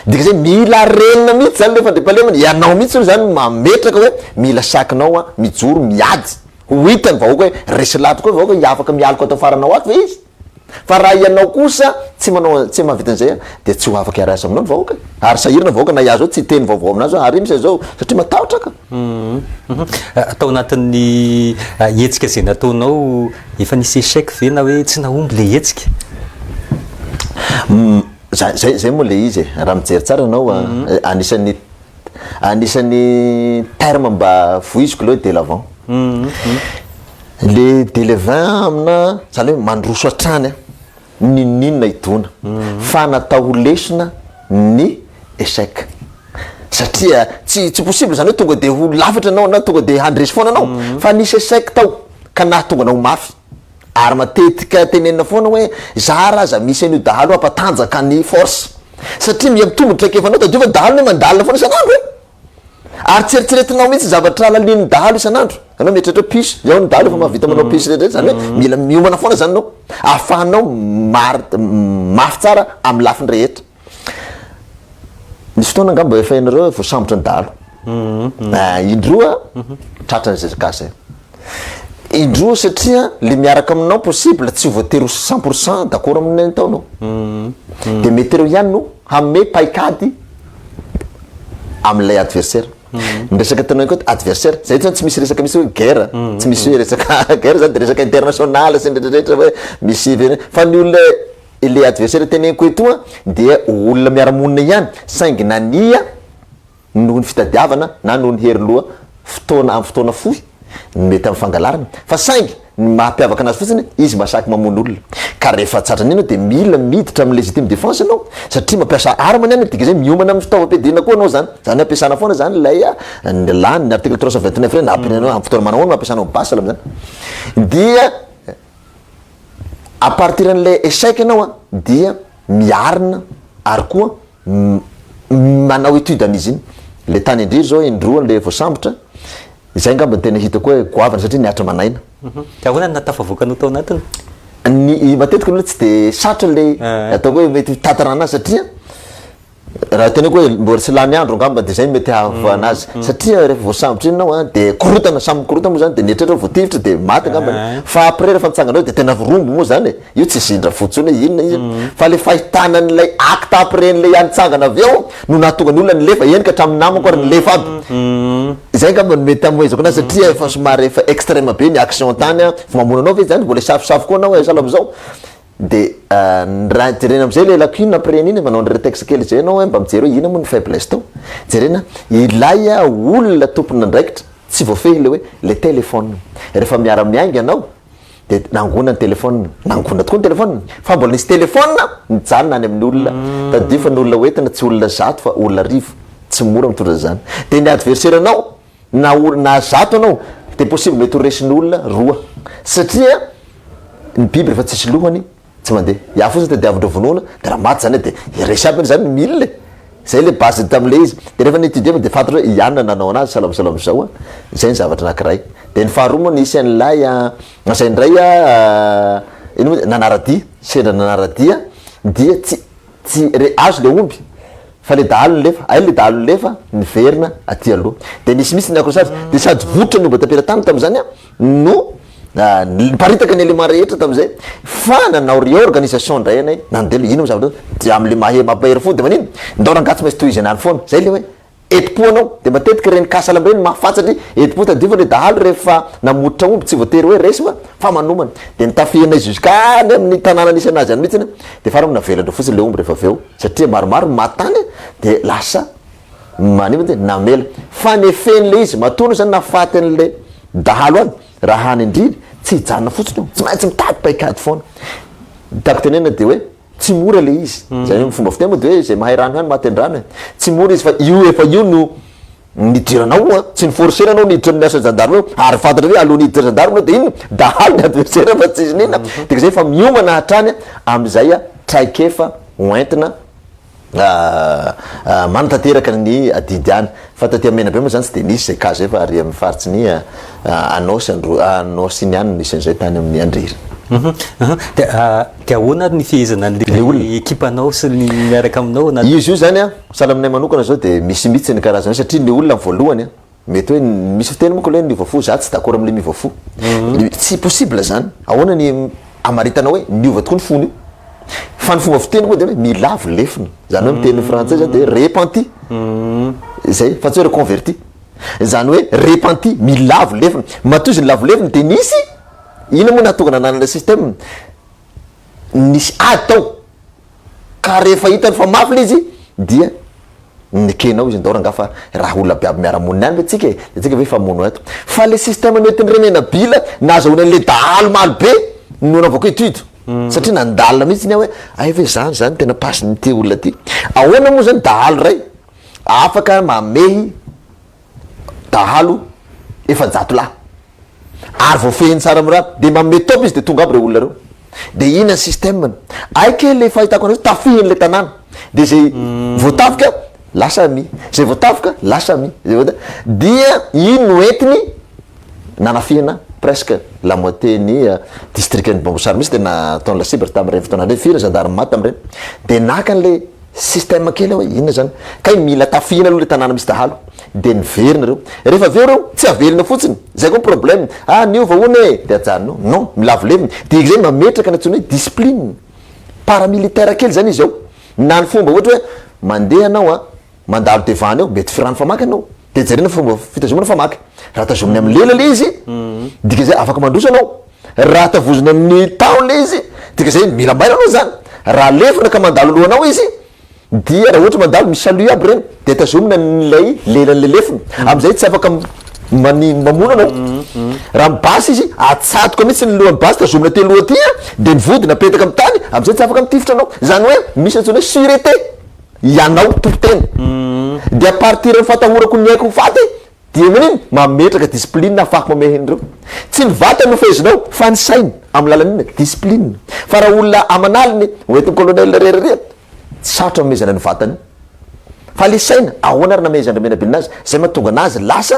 dikazay mila renina mihitsy zany le fandriampahalemana, ianao mihitsy aloha zany mametraka hoe mila sakinao an mijoro miady ho hitan'ny vahoaka hoe resy lahatra koa ny vahoaka hoe afaka mialoka ato afaranao ato ve izy? Fa raha ianao kosa tsy manao tsy mahavita an'izay dia tsy ho afaka hiara-hiasa aminao ny vahoaka e. Ary sahirana ny vahoaka na hiazo eo tsy hiteny vaovao aminazy hoe ary misy an'izao satria matahotra ka. Tao anatin'ny hetsika izay nataonao efa nisy échec ve na hoe tsy nahomby ilay hetsika? Zay zay zay moa ilay izy e. Raha mijery tsara ianao anisan'ny anisan'ny terme mba voiziko ilay hoe de l'avant. Le delevin amina zany hoe mandroso hatrany an, n'inon'inona hidona fa natao ho lesona ny échec satria tsy tsy possible zany hoe tonga de ho lafatra anao na tonga de handresy foana anao fa nisy échec tao ka nahatonga anao ho mafy ary matetika tenenina foana hoe zara aza misy an'io dahalo hampatanjaka ny force satria miha mitombo ny traikefanao tadidio fa dahalo anie mandalina foana isan'andro e. Ary tsy eritreretinao mihitsy ny zavatra lanian'ny dahalo isan'andro. Ianao mieritreritra hoe puce, izao ny dahalo efa mahavita manao puce rehetra rehetra, izany hoe mila miomana foana izany ianao ahafahanao mar- mafy tsara amin'ny lafiny rehetra. Nisy fotoana angamba efa ianareo voasambotra ny dahalo. Indroa tratran'izay cas zay. Indroa satria le miaraka aminao possible tsy ho voatery ho 100% d'accord amin'ny ataonao. Dia mety ireo ihany no hanome paikady amin'ilay adversaire. Ny resaka ataonao koa adversaire, zay zany tsy misy resaka misy hoe guerre, tsy misy hoe resaka guerre zany de resaka international sy ny rehetra rehetra hoe misy fa ny olona ilay adversaire teneniko etoa dia olona miara-monina ihany saingy nania noho ny fitadiavana na noho ny heriloha fotoana amin'ny fotoana fohy ny mety amin'ny fangalarana fa saingy ny maha-mpiavaka anazy fotsiny izy masaky mamono olona ka rehefa tratran'iny ianao dia mila miditra amin'ny légitime défense ianao satria mampiasa arme ny any dika izay miomana amin'ny fitaovam-piadiana koa anao zany zany hoe ampiasana foana zany ilay ny lany ny article 329 ireny ampianao amin'ny fotoana manao ahoana no ampiasanao basy sahala amin'izany dia à partir an'ilay échec ianao a dia miarina ary koa manao étude an'izy iny. Le tany Andriry zao indroa le voasambotra, izay angamba no tena hitako hoe goavana satria nihatra aman'aina. Dia ahoana no nahatafavoaka anao tao anatiny? Ny matetika aloha tsy de sarotra le ataoko hoe mety hitantarana azy satria raha teneniko hoe mbola tsy lany andro angamba de zay no mety hahavoana azy satria rehefa voasambotra iny ianao an de korotana, samy mikorotana moa zany de nieritreritra hoe voatifitra de maty angambany fa après rehefa nitsangana eo de tena rombo moa zany e. Io tsy zindra fotsiny hoe inona izy fa le fahitana an'ilay acte après an'ilay nitsangana avy eo no nahatonga ny olona nilefa, eny ka hatramin'ny namako ary nilefa aby. Izay angamba no mety hamohezako anazy satria efa somary efa extreme be ny action tany an, vao mamono anao ve zany mbola hisafosafo koa anao sahala amin'izao. De raha jerena amin'izay le lacune après an'iny, manao ny retexte kely izay ianao mba mijery hoe inona moa ny faiblesse tao. Jerena ilay olona tompon'andraikitra tsy voafehy le hoe le téléphone. Rehefa miara-miainga ianao. Dia nangona ny téléphone, nangona tokoa ny téléphone, fa mbola nisy téléphone nijanona any amin'ny olona. Tadidio fa ny olona hoentina tsy olona 100 fa olona 1000, tsy mora mitondra an'izany. Dia ny adversaire-nao na na 100 anao dia possible mety ho resin'ny olona roa satria ny biby rehefa tsisy lohany tsy mandeha. Iaho fotsiny tadiavin-dreo vonoina dia raha maty zany dia hiresy aby anie zany ny mille e! Zay le base tamle izy. Dia rehefa ni-étudier dia fantatra hoe i anona nanao anazy sahala sahala amizao a! Zay ny zavatra anakiray. Dia ny faharoa moa nisy an'ilay zay indray a ino moa nanara-dia, sendra nanara-dia dia tsy tsy re azo le omby fa le dahalo nilefa, hay le dahalo nilefa niverina aty aloha. Dia nisy mihitsy ny accrochage dia sady vototra ny omby tam-pelatany tamin'izany a no niparitaka ny élément rehetra tamin'izay fa nanao réorganisation indray anay nandeha ino moa zavatra dia amin'le mahe mampahery fo dia manino ndao rangahy tsy maintsy tohizana any foana zay le hoe eti-po anao dia matetika ireny kasalam ireny mahafaty satria eti-po tadidio fa le dahalo rehefa namototra omby tsy voatery hoe resy fa fa manomana dia nitafihanay jusqu'à any amin'ny tanàna nisy anazy any mihitsy dia farany navelan-dreo fotsiny le omby rehefa avy eo satria maromaro ny maty tany dia lasa Manimba dia namela. Fa ny effet-n'ilay izy, matoa anao zany nahafaty an'ilay dahalo any, raha any indrindra, tsy hijanona fotsiny io, tsy maintsy mitady paikady foana. Ny tiako tenenina dia hoe, tsy mora ilay izy. Izany hoe ny fomba fiteny moa dia hoe izay mahay rano ihany maty an-drano e. Tsy mora izy fa io efa io no nidiranao an, tsy ni-forcer anao niditra amin'ny asan'ny gendarme io, ary fantatra hoe alohan'ny hiditra gendarme anao dia inona? Dahalo ny adversaire fa tsisy n'inona. Dia izay efa miomana hatrany amin'izay traikefa hoentina. Manatanteraka ny adidy any. Fa taty Menabe moa zany tsy dia nisy izay cas zay fa ary amin'ny faritsy ny Anôsy Andro Anôsy iny ihany no nisy an'izay tany amin'ny Andriry. Dia dia ahoana ary ny fehezana Ilay olona? an'ilay ekipanao sy ny miaraka aminao anaty. Izy io zany an, sahala aminay manokana zao dia misy mihitsy ny karazany satria ny olona voalohany an, Mety hoe misy fiteny manko le hoe miova fo, za tsy d'accord amle miova fo. Tsy possible zany. Ahoana ny amaritana hoe niova tokoa ny fony io? Fa ny fomba fiteny moa de hoe milavo lefona. Zany hoe miteny frantsay zany de repenti. Zay, fa tsy hoe reconverti. Zany hoe repenti, milavo lefona. Matoa izy nilavo lefona de nisy, inona moa nahatonga nananana système? Nisy ady tao. Ka rehefa hitany fa mafy le izy dia nekenao izy ndao rangah fa raha olona biaby miara monina any ve tsika e de tsika ve hifamono eto fa le système noentin'i Remenabila nahazahoany an'le dahalo maro be no nanaovako étude satria nandalina mihitsy aho hoe hay ve zany zany tena pasin'ity olona ty ahoana moa zany dahalo iray afaka mamehy dahalo 400 lahy ary voafehiny tsara amin'ny rano dia manome top izy dia tonga aby ireo olona ireo dia inona ny système-ny hay kely le fahitako anazy tafihiny le tanàna dia izay voatafika lasa mi izay voatafika lasa mi izay voata dia iny no entiny nanafihana presque la moitié ny district-n'i Bongosary mihitsy dia nataony la cible tamin'ireny fotoana ireny firy ny gendarme maty tamin'ireny dia naka an'le Système kely hoe inona zany? Kay mila tafihina aloha le tanàna misy dahalo de niverina reo. Rehefa avy eo reo tsy avelona fotsiny, zay koa ny problème, ah niova hono e! de ajanona eo. Non, milavo levona. De zay mametraka ny antsoina hoe discipline paramilitaire kely zany izy ao. Na ny fomba ohatra hoe mandeha anao an, mandalo devant eo, mety firany famaky anao, de jerena fomba fitazomana famaky. Raha tazominy amin'ny lela le izy, dikan'izay afaka mandroso anao. Raha tavozina amin'ny tahony le izy, dikan'izay mila mailo anao zany. Raha lefona ka mandalo alohanao izy, dia raha ohatra mandalo misy salut aby ireny, dia tazomina an'ilay lelan'ilay lefona. Amin'izay tsy afaka mani- mamono anao. Raha mibasy izy, atsatoka mihitsy ny lohan'ny basy, tazomina aty aloha aty an, dia ny vodiny apetaka amin'ny tany, amin'izay tsy afaka mitifitra anao. Izany hoe misy antsoina hoe sûreté, ianao tompon-tena. Dia à partir ny fatahorako ny aiko ho faty, Dia manino? Mametraka discipline ahafahako mamehy an'ireo. Tsy ny vatany no fehezinao fa ny sainy, amin'ny lalan'inona? Discipline. Fa raha olona aman'aliny hoentin'ny colonel rehareha, sarotra amehezana ny vatany io. Fa le saina, ahoana ary namehezan-dRamenabila azy? Zay mahatonga anazy lasa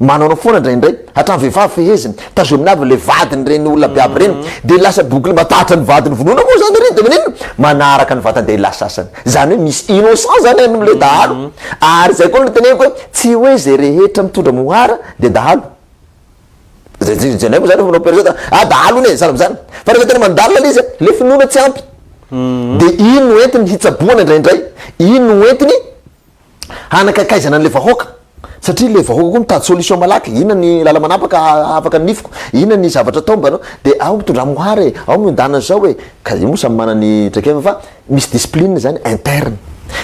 manaonao foana indraindray, hatramin'ny vehivavy feheziny, tazominy avy le vadiny ireny olona biaby ireny, dia lasa boucle matahotra ny vadiny vonoina moa zany iry, dia maninona? Manaraka ny vatan-dehilahy sasany. Zany hoe misy innocent zany any amle dahalo. Ary zay koa no teneniko hoe tsy hoe zay rehetra mitondra mohara dia dahalo. Zay tsy zay moa zany manao opération ah dahalo iny e sahala amzany. Fa rehefa tena mandalina le izy le finoana tsy ampy. De iny no entiny hitsaboana indraindray, iny no entiny hanakaikaizana an'le vahoaka. Satria le vahoaka koa mitady solution malaky, inona ny lala-manapaka hahafaka ny nifiko, inona ny zavatra atao mba anao, de ao mitondra mohara e, ao miondana zao e, ka io moa samy manana ny traikefa fa misy discipline zany interne,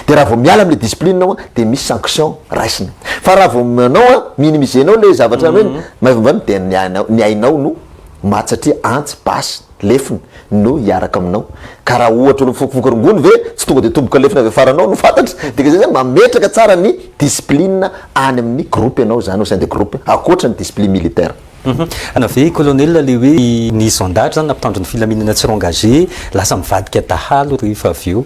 de raha vao miala amle discipline ao de misy sanction raisina, fa raha vao manao an, minimiser-nao le zavatra hoe maivambaivana de ny ainao ny ainao no. Maty satria antsy, basy, lefona no hiaraka aminao. Ka raha ohatra olo mifokofoka rongony ve tsy tonga de tomboka lefona avy afaranao no fantatra? Dika zay zany mametraka tsara ny discipline any amin'ny groupe ianao zany au sein de groupe ankoatra ny discipline militaire. Ana ve colonel le hoe ny zandary zany na mpitandro ny filaminana tsy rengagé lasa mivadika dahalo rehefa avy eo?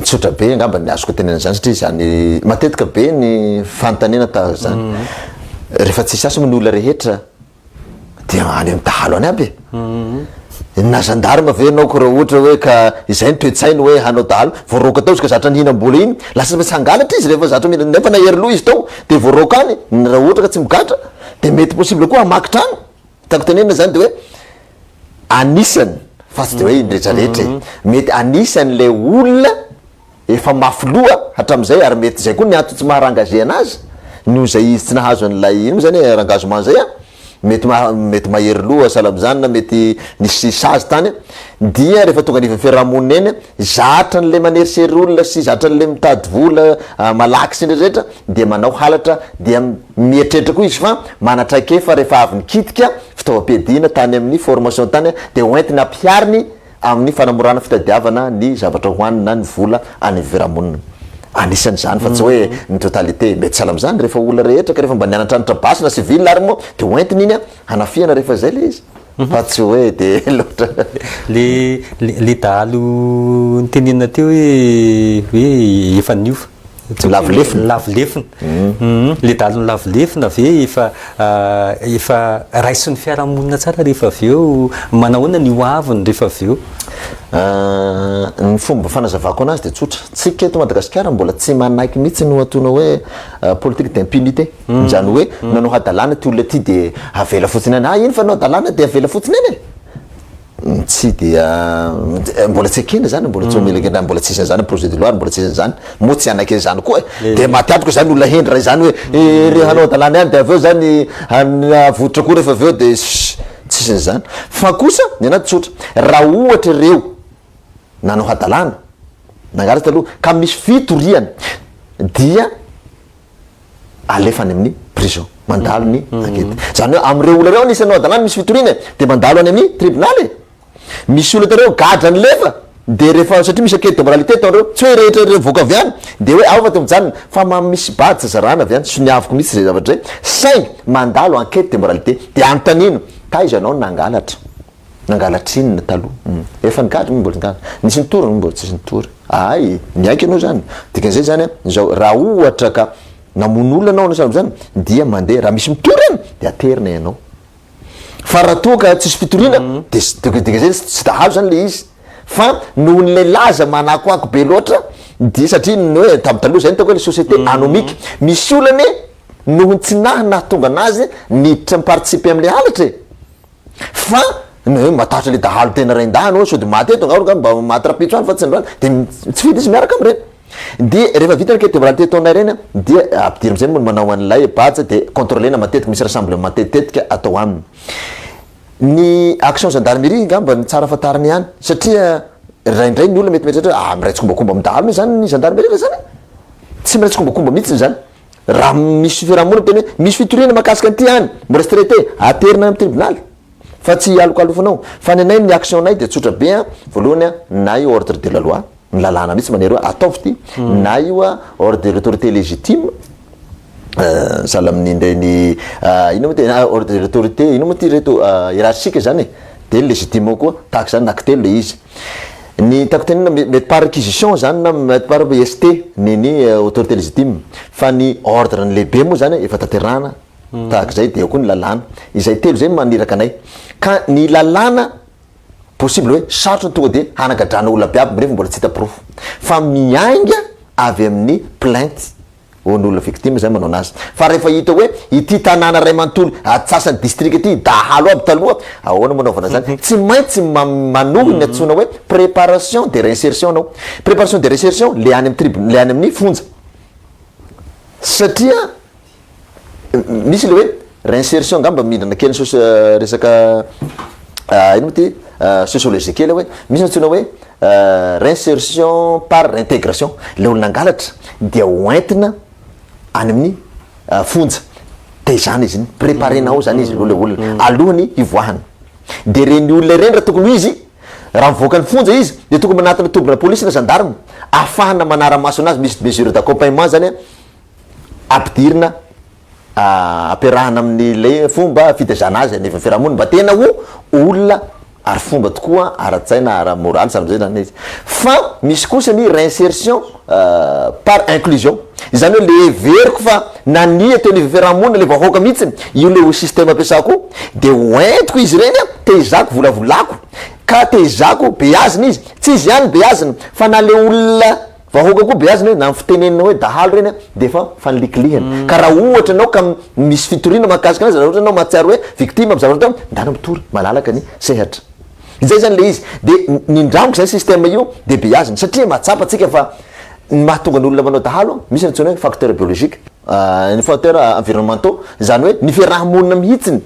Tsotra be angamba ny azoko tenenana izany satria izany matetika be ny fanontaniana tahaka izany. Rehefa tsisy asa moa ny olona rehetra dia any amin'ny dahalo any aby e. Na gendarme ve ianao ko raha ohatra hoe ka izay ny toe-tsainy hoe hanao dahalo, voaroaka tao izy ka zatra nihinam-bola iny, lasa tsy hangalatra izy rehefa zatra mihinana nefa nahery loha izy tao dia voaroaka any, raha ohatra ka tsy migadra dia mety possible koa hamaky trano. Tiako tenenina izany dia hoe anisany fa tsy dia hoe ny rehetra rehetra e, mety anisan'ilay olona efa mafy loha hatramin'izay ary mety izay koa ny antony tsy maha rengagé anazy noho izay izy tsy nahazo an'ilay ino moa izany e rengagement izay an, mety maha mety mahery loha sahala amin'izany na mety nisy sazy tany dia rehefa tonga anivon'ny fiarahamonina eny zatra an'ilay manerisery olona sy zatra an'ilay mitady vola malaky sy ny rehetra dia manao halatra dia Mieritreritra koa izy fa manan-traikefa rehefa avy nikitika fitaovam-piadiana tany amin'ny formation tany dia ho entiny hampihariny amin'ny fanamorana fitadiavana ny zavatra hohaniny na ny vola any amin'ny fiarahamonina. Anisan'izany fa tsy hoe ny totalité. Mety sahala amin'izany rehefa olona rehetra ka rehefa mba nianatranatra basy na civil ary moa dia ho entiny iny hanafihana rehefa izay ilay izy fa tsy hoe dia loatra. Le le dahalo nitenenina teo hoe hoe efa niova. Lavo lefona. Lavo lefona. Le dahalo lavo lefona ve efa efa raisin'ny fiarahamonina tsara rehefa avy eo? Manahoana ny ho aviny rehefa avy eo? Ny fomba fanazavako anazy dia tsotra. Tsika eto Madagasikara mbola tsy manaiky mihitsy ny antsoina hoe politique d'impunité. Izany hoe nanao hadalana ity olona ity dia avela fotsiny any. Ah iny fa nanao hadalana dia avela fotsiny any e! Tsy dia mbola tsy ekena izany, mbola tsy omena, mbola tsisy an'izany projet de loi, mbola tsisy an'izany, moa tsy hanaiky an'izany koa e, dia maty antoka izany olona hendry raha izany hoe ery hanao hadalana ihany dia avy eo izany havototra koa rehefa avy eo dia tsisy an'izany. Fa kosa ny anahy tsotra, raha ohatra ireo nanao hadalana, nangalatra taloha ka misy fitoriana dia alefa any amin'ny prison, mandalo ny enquête. Zany hoe amin'ireo olona ireo anisan'ny hadalana misy fitoriana e, dia mandalo any amin'ny tribunal e. Misy olona hitanareo gadra nilefa dia rehefa satria misy enquête de moralité ataondreo, tsy hoe rehetra ireo voaka avy any dia hoe ao fa dia mijanona fa ma misy bady zazarana avy any, soniaviko mihitsy izay zavatra izay, saingy mandalo enquête de moralité dia anontaniana, taiza ianao no nangalatra? Nangalatra inona taloha? Efa nigadra moa mbola nigadra. Nisy nitory moa mbola tsisy nitory. Ay, niaiky ianao zany. Dikan'izay zany an, izao raha ohatra ka namono olona anao na sahala amin'izany dia mandeha, raha misy mitory any dia aterina ianao. Fa raha toa ka tsisy fitoriana dia dikan'izay tsy dahalo zany le izy. Fa nohon'ilay laza manakoako be loatra dia satria ny hoe tamin'ny taloha zay no ataoko hoe le société anomique. Misy olona anie nohon'ny tsy nahy nahatonga anazy niditra mi-participer amin'ilay halatra e. Fa ny hoe matahotra le dahalo tena raindahiny hoe sao de maty eto angamba mba maty rapitso any fa tsy androany de tsy fidiny izy miaraka amin'ireny. Dia rehefa vita ny enquête de moralité ataonay ireny dia ampidirina amizay moa ny manao an'ilay badge de contrôler-na matetika, misy rassemblement matetitetika atao aminy. Ny action gendarmerie angamba no tsara fantarina ihany satria indraindray ny olona mety mieritreritra hoe ah miray tsikombakomba amin'ny dahalo moa izany ny gendarmerie ve zany e? Tsy miray tsikombakomba mihitsy izany. Raha misy fiarahamonina miteny hoe misy fitoriana mahakasika an'ity any, mbola tsy traité, aterina any amin'ny tribonaly fa tsy hialokalofanao. Fa ny anay ny action nay dia tsotra be an, voalohany an, na io ordre de la loi, ny lalàna mihitsy manery hoe ataovy ity, na io an ordre de l'autorité légitime, sahala amin'ireny inona moa ty, ordre de l'autorité, inona moa ty reto hiérarchique zany e, dia légitime koa, tahaka izany anankitelo le izy. Ny tiako tenenina mety par réquisition zany na mety par ST ny ny autorité légitime fa ny ordre ny lehibe moa zany efa tanterahana tahaka izay dia eo koa ny lalàna. Izay telo izay no maniraka anay. Ka ny lalàna possible hoe sarotra ny tonga dia hanagadrana olona aby aby nefa mbola tsy hita porofo fa miainga avy amin'ny plainte. Ho ny olona victime zay manao anazy. Fa rehefa hita hoe ity tanàna ray manontolo atsasany district ity dahalo aby taloha, ahoana moa anaovana zany? Tsy maintsy manohy ny antsoina hoe préparation de réinsertion anao. Préparation de réinsertion le any amin'ny tribunal, le any amin'ny fonja. Satria misy le hoe réinsertion angamba mindrana kely ny resaka ino moa ty sociologie kely hoe misy antsoina hoe Reinsertion par reintégration, ilay olona nangalatra dia hoentina any amin'ny fonja. Tezana izy iny, préparer-na ao zany izy aloha le olona, alohany hivoahany. De ireny olona ireny raha tokony ho izy, raha mivoaka ny fonja izy, de tokony manatona tobina polisy na gendarme, ahafahana manara-maso anazy, misy mesure d'accompagnement zany ampidirina, ampiarahana amin'ilay fomba fitaizana azy anivon'ny fiarahamonina, mba tena ho olona ary fomba tokoa ara-tsaina, ara-moraly sahala am'zay zany izy. Fa misy kosa ny réinsertion par inclusion, izany hoe le heveriko fa nania teo anivon'ny fiarahamonina le vahoaka mihitsiny, io le ho système ampiasako io, de hoentiko izy ireny an, tezaiko, volavolako, ka tezaiko, beazina izy, tsy izy ihany beazina fa na le olona Vahoaka koa beazina hoe na ny fitenenana hoe dahalo ireny dia efa fanilikilihana. Ka raha ohatra ianao ka misy fitoriana mahakasika anazy, raha ohatra ianao mahatsiaro hoe victime amin'ny zavatra atao, ndana mitory, malalaka ny sehatra. Izay izany ilay izy. Dia nindramiko izany système io dia beazina. Satria mahatsapa antsika fa ny mahatonga ny olona manao dahalo, misy ny antsoina hoe facteur biologique, ny facteur environnementaux, izany hoe ny fiaraha-monina mihitsiny.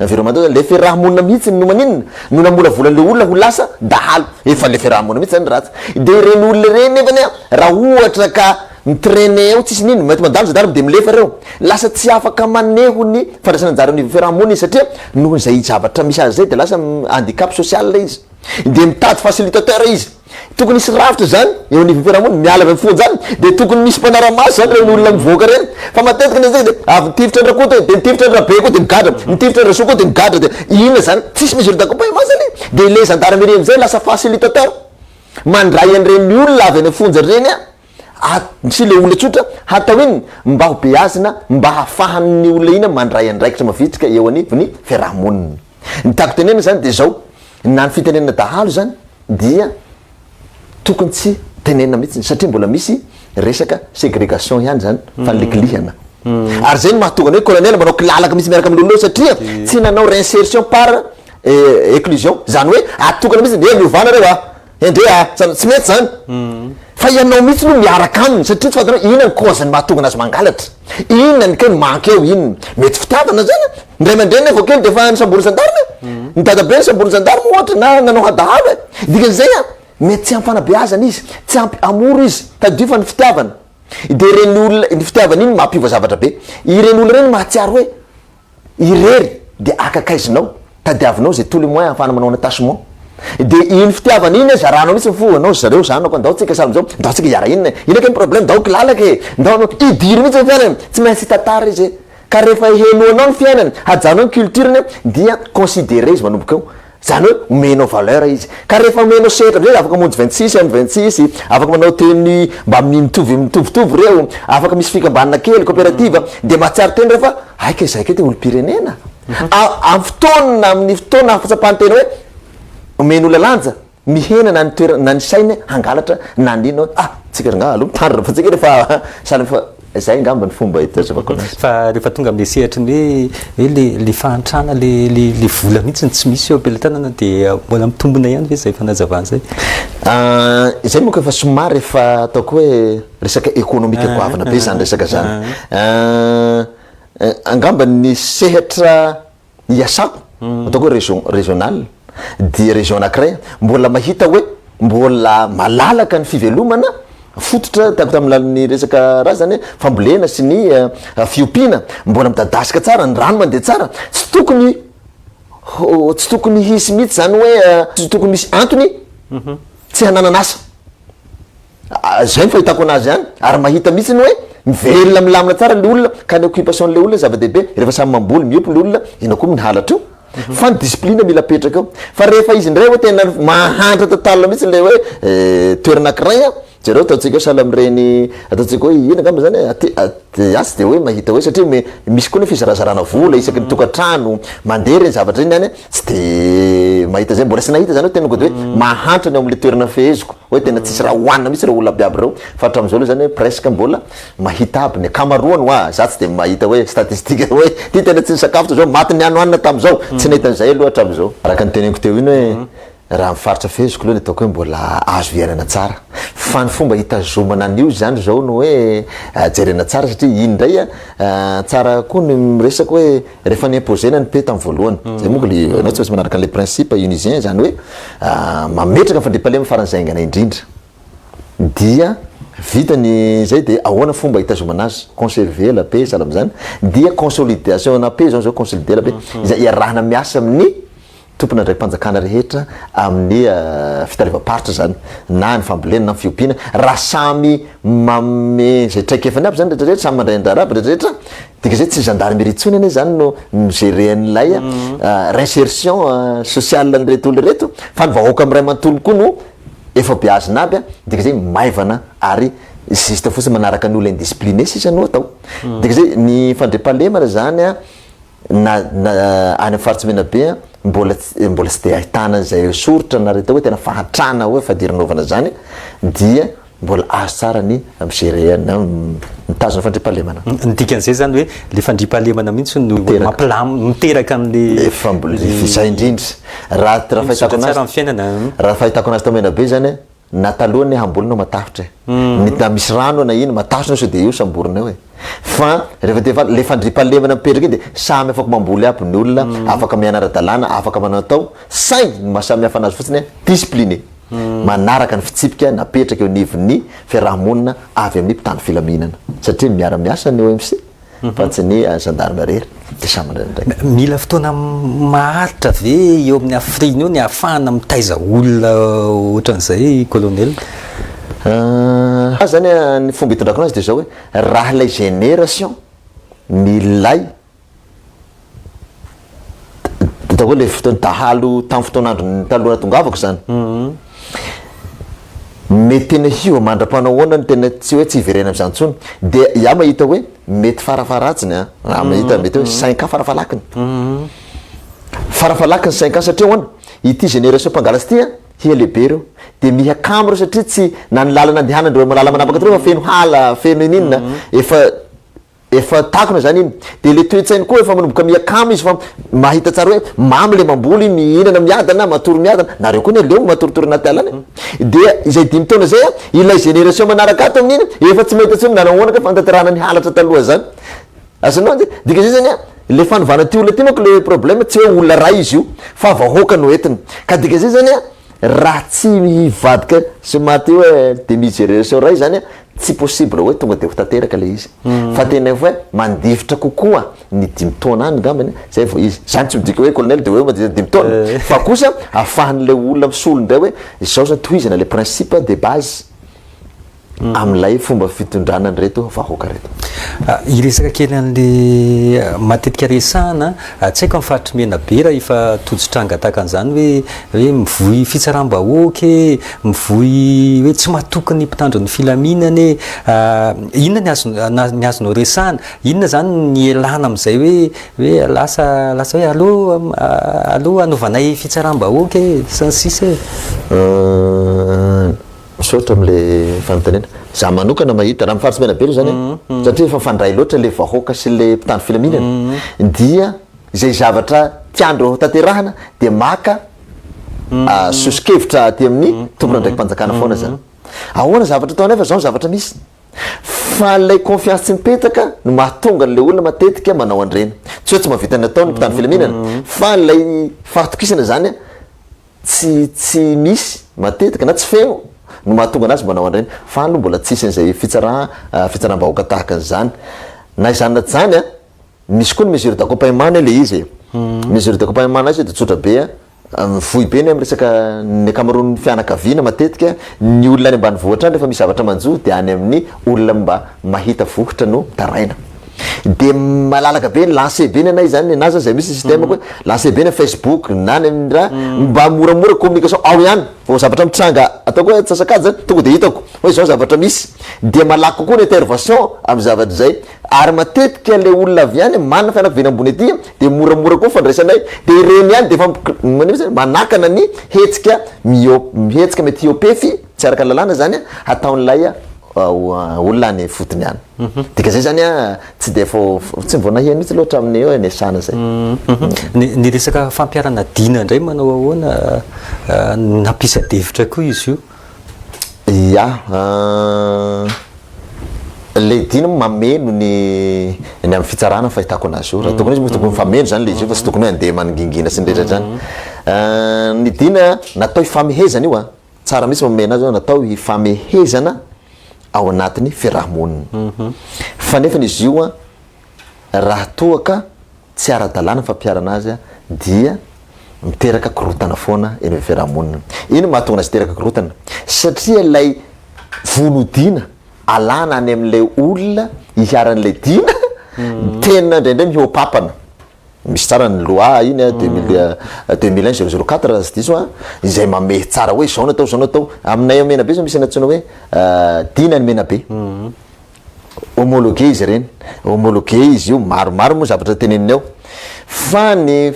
Environnementaux zany, le fiaraha-monina mihitsy no maninona? No namolavola an'le olona ho lasa dahalo. Efa le fiaraha-monina mihitsy zany ratsy. De ireny olona ireny nefany an, raha ohatra ka mi-trainer eo tsisy n'inona, mety mandalo gendarme de milefa reo. Lasa tsy afaka maneho ny fandraisana anjara anivon'ny fiaraha-monina izy satria noho izay zavatra misy azy zay de lasa handicap social izy. De mitady facilitateur izy. Tokony hisy rafitra izany eo anivon'ny fiarahamonina, miala avy amin'ny fonja any dia tokony misy mpanara-maso izany ireny olona mivoaka ireny, fa matetika ny antsika dia avy nitifitra an-dRakoto e, dia nitifitra an-dRabe koa dia migadra, nitifitra an-dRasoa koa dia migadra dia inona izany, tsisy mesure d'accompagnement izany e, dia ilay gendarmerie amin'izay lasa facilitateur mandray an'ireny olona avy any am-fonja ireny an, sy ilay olona tsotra hatao inona? Mba ho beazina, mba hahafahan'ny olona iny mandray andraikitra mavitrika eo anivon'ny fiarahamonina. Ny tiako tenenina izany dia izao, na ny fitenenana dahalo izany, dia tokony tsy tenenina mihitsy satria mbola misy resaka ségrégation ihany zany fanilikilihana ary zay no mahatonga ny hoe colonel manao kilalaka mihitsy miaraka amin'ny olona eo satria tsy nanao réinsertion par éclusion zany hoe atokana mihitsy eh miovà nareo ah endre ah tsy mety zany fa ianao mihitsy no miaraka aminy satria tsy fantanao inona ny cause ny mahatonga anazy mangalatra inona ny kay manque eo inona mety fitiavana zany Ny ray aman-dreny vao kely dia efa nisamborin'ny gendarme e. Ny dadabe nisamborin'ny gendarme ohatra na nanao hadahalo e. Dikan'izay an, mety tsy ampy fanabeazana izy, tsy ampy amour izy. Tadidio fa ny fitiavana dia ireny olona, ny fitiavana iny mampiova zavatra be. Ireny olona ireny mahatsiaro hoe irery dia akakaizinao, tadiavinao izay tous les moyens ahafahana manao un attachement. Dia iny fitiavana iny zaranao mihitsy ny fo, anao ry zareo zanako andao tsika sahala amin'izao, ndao tsika hiara inona e, inona kay ny problème, ndao kilalaka e, ndao anao, idiro mihitsy ny fiainana, tsy maintsy hitantara izy e. Ka rehefa henoanao ny fiainany, hajanao ny culture-ny dia considerer izy manomboka eo. Izany hoe omenao valeur izy. Ka rehefa omenao sehatra amizay izy afaka mamonjy 26 amin'ny 26, afaka manao tenue mba mitovy mitovitovy ireo, afaka misy fikambanana kely, coopérative, dia mahatsiaro tena ireo fa hay kay izahay kay te olom-pirenena. Amin'ny fotoana amin'ny fotoana ahafatsapany tena hoe omen'olona lanja, Mihena na ny toerana na ny sainy hangalatra na ny inona hoe ah tsika rangaha aloha mitandrina fa tsika rehefa sahala efa zay angamba ny fomba hitazovako anazy. Fa rehefa tonga amin'ilay sehatry ny hoe hoe le le fahantrana le le le vola mihitsy no tsy misy eo am-pelatanana dia mbola mitombina ihany ve izay fanazavana izay? Izay manko efa somary efa ataoko hoe resaka ekonomika goavana be izany resaka izany. Angamba ny sehatra iasako, ataoko hoe région régional, dia région anakiray mbola mahita hoe mbola malalaka ny fivelomana fototra tiako tamin'ny lalin'ny resaka raha zany hoe fambolena sy ny fiompiana mbola midadasika tsara, ny rano mandeha tsara, tsy tokony ho tsy tokony hisy mihitsy zany hoe tsy tokony misy antony tsy hananana asa. Zay ny fahitako anazy ihany, ary mahita mihitsy ny hoe mivelona milamina tsara le olona, ka ny occupation n'le olona zava-dehibe, rehefa samy mamboly miompy le olona, inona koa ny halatra eo? Fa ny discipline mila apetraka eo, fa rehefa izy indray hoe tena mahantra total mihitsy le hoe toerana ankiray an, jereo ataontsika hoe sahala amin'ireny ataontsika hoe inona angamba zany e, aty aty tsy de hoe mahita hoe satria misy koa ny fizarazarana vola isaky ny tokantrano, mandeha ireny zavatra ireny any an, tsy de mahita zay, mbola tsy nahita zany hoe tena de hoe mahantra ny ao amle toerana feheziko, hoe tena tsisy raha hohanina mihitsy ireo olona aby aby ireo, fa hatramin'izao aloha zany hoe presque mbola mahita aby ny ankamaroany hoa, za tsy de mahita hoe statistique hoe ty tena tsy nisakafo tao zao, maty nianoanina tamin'izao, tsy nahita an'izay aloha hatramin'izao. Araka ny teneniko teo iny hoe raha ny faritra feheziko aloha de ataoko hoe mbola azo iainana tsara, fa ny fomba hitazomana an'io zany zao no hoe jerena tsara satria iny indray an, tsara koa ny miresaka hoe Rehefa ni-imposer-na ny paix tamin'ny voalohany, zay monko le, ianao tsy maintsy manaraka an'ilay principe unisien, izany hoe mametraka ny fandriampahalemana faran'izay haingana indrindra, dia Vita ny zay dia ahoana fomba hitazomana azy, conserver la paix sahala amin'izany, dia consolidation na paix zao zao consolider la paix, izay iarahana miasa amin'ny tompon'andraiki-panjakana rehetra amin'ny fitalevam-paritra izany, na ny fambolena na ny fiompiana, raha samy manome izay traikefany aby zany rehetra rehetra, samy mandray anjara aby rehetra rehetra, dika izay tsy gendarmerie intsony anie zany no mi-gerer an'ilay reinsertion sociale an'ireto olona ireto fa ny vahoaka miray manontolo koa no Efa beazina aby dika zay maivana ary juste fotsiny manaraka ny olona indiscipliné sisa no atao. Dika zay ny fandriampahalemana zany a na na any amin'ny faritsy Menabe a mbola tsy mbola tsy de ahitana an'izay soritra na atao hoe tena fahantrana hoe fadiranovana zany dia mbola azo tsara ny mi-gérer na mitazona fandriampahalemana. Ny dikan'izay zany hoe le fandriampahalemana mihitsy no mampilamina miteraka an'le Efa mbola izay indrindra. Raha raha fahitako Mizotra tsara anazy ny fiainana. raha fahitako anazy tao Menabe zany a, na taloha anie hamboly anao matahotra e. Ny na misy rano na ino matahotra anao sao dia eo samborina eo e. Fa rehefa te le fandriampahalemana mipetraka iny dia samy afaka mamboly aby ny olona, afaka miaina ara-dalàna, afaka manao atao, saingy ny maha samy hafa anazy fotsiny a, discipliné. Manaraka ny fitsipika napetraka eo anivon'ny fiaraha-monina avy amin'ny mpitandro filaminana satria miara-miasa ny OMC fa tsy ny gendarme irery dia samy mandray andraikitra. Mila fotoana maharitra ve eo amin'ny hafiriana eo ny ahafahana mitaiza olona ohatran'izay Colonel? Ahy zany ny fomba itondrako anazy dia izao hoe raha ilay génération milay Ataoko hoe le fotoana dahalo tamin'ny fotoan'andro taloha nahatongavako zany. Mety tena hiova mandra-panao ahoana ny tena tsy hoe tsy hiverena amin'izany intsony. Dia izaho mahita hoe mety farafaharatsiny an, raha mahita mety hoe cinq ans farafahalakiny. Farafahalakiny cinq ans satria ahoana? Ity génération mpangalatra ity an, hiha lehibe ireo. Dia miha kamo ireo satria tsy na ny lalana andehanandreo amin'ny lala-manapaka teo efa feno hala, feno ininona, efa Efa takona zany iny. De le toe-tsainy koa efa manomboka miha kamo izy fa mahita tsara hoe mamy le mamboly, mihinana miadana, matory miadana, nareo koa anie leo matoritory anaty ala any e. Dia izay dimy taona zay an, ilay génération manaraka ato amin'iny efa tsy mahita intsony nanahoana kay fanatanterahana ny halatra taloha zany. Azonao ange? Dikan'izay zany an, le fanovana ty olona ty manko le problème tsy hoe olona ray izy io fa vahoaka no entiny. Ka dikan'izay zany an, raha tsy hivadika sy maty hoe demi génération ray zany an, Tsy possible hoe tonga dia ho tanteraka ilay izy. Fa tena hoe mandefitra kokoa ny dimy taona any angambany zay vao izy. Zany tsy midika hoe colonel dia hoe mandefitra dimy taona. Fa kosa ahafahan'ilay olona misolo indray hoe izao zany tohizana ilay principe de base amin'ilay fomba fitondrana an'ireto vahoaka ireto. Hiresaka kely an'le matetika resahana, tsy haiko amin'ny faritr'i Menabe raha efa tojo tranga tahaka an'izany hoe hoe mivoy fitsaram-bahoaka e, mivoy hoe tsy matoky ny mpitandro ny filaminana e, inona ny azo ny azonao resahana, inona izany ny ialana amin'izay hoe hoe lasa lasa hoe aleo aleo hanaovanay fitsaram-bahoaka e, sy ny sisa e. Misaotra amin'ilay fanontaniana. Za manokana mahita, raha amin'ny faritsy Menabe aloha izany an, satria efa mifandray loatra ilay vahoaka sy ilay mpitandro filaminana, dia izay zavatra tiandreo hotanterahana dia maka soso-kevitra aty amin'ny tompon'andraiki-panjakana foana zany. Ahoana zavatra atao nefa zao ny zavatra misy. Fa ilay confiance tsy mipetaka no mahatonga an'ilay olona matetika manao an'ireny. Tsy hoe tsy mahavita ny ataony ny mpitandro filaminana fa ilay fahatokisana zany tsy tsy misy matetika na tsy feno no mahatonga anazy manao an'ireny. Fa any aloha mbola tsisy an'izay fitsara fitsaram-bahoaka tahaka an'izany. Na izany na tsy izany an, Misy koa ny mesure d'accompagnement anie le izy e. Mesure d'accompagnement anazy dia tsotra be a, mivoy be ny amin'ny resaka ny ankamaroan'ny fianakaviana matetika, ny olona any ambanivohitra any rehefa misy zavatra manjo dia any amin'ny olona mba mahita vohitra no mitaraina. Dia malalaka be, lancer be ny anay zany, ny anahy zany zay mihitsy ny système-ko hoe lancer be ny Facebook na any amin'ny raha mba moramora communication ao ihany, vao zavatra mitranga ataoko hoe antsasak'adiny zany tonga dia hitako hoe izao zavatra misy, dia malaky kokoa ny intervention amin'ny zavatra izay. Ary matetika le olona avy any manana fianakaviana ambony aty dia moramora koa ny fandraisanay dia ireny ihany dia efa manino zany manakana ny hetsika mihô hetsika mety hiôpefy tsy araka ny lalàna zany hataon'ilay olona any ifotony any. Dikazay zany an tsy dia vao tsy vao naheno mihitsy aloha hatramin'ny hoe niasana zay. Ny ny resaka fampiharana dina indray manao ahoana nampisy adihevitra koa izy io? Ya, le dina moa mameno ny ny amin'ny fitsarana ny fahitako anazy io, raha tokony izy moa tokony mifameno zany le izy io fa tsy tokony hoe andeha manongingina sy ny rehetra zany. Ny dina natao hifamehezana io an, tsara mihitsy mamehy anazy hoe natao hifamehezana. ao anatin'ny fiaraha-monina. Fa nefany izy io an, raha toa ka tsy ara-dalàna ny fampiharana azy dia miteraka korontana foana eny amin'ny fiaraha-monina. Inona no mahatonga azy hiteraka korontana? Satria ilay vono dina alana any amin'ilay olona iharan'ilay dina, tena indraindray mihoa-papana. Misy tsara ny loi iny a, 2000, 2001 004 raha tsy diso aho, izay mamehy tsara hoe izao no atao, izao no atao. Aminay ao Menabe izao misy ny antsoina hoe dina ny Menabe. Homologué izy ireny, homologué izy io, maromaro moa zavatra teneniny ao. Fa ny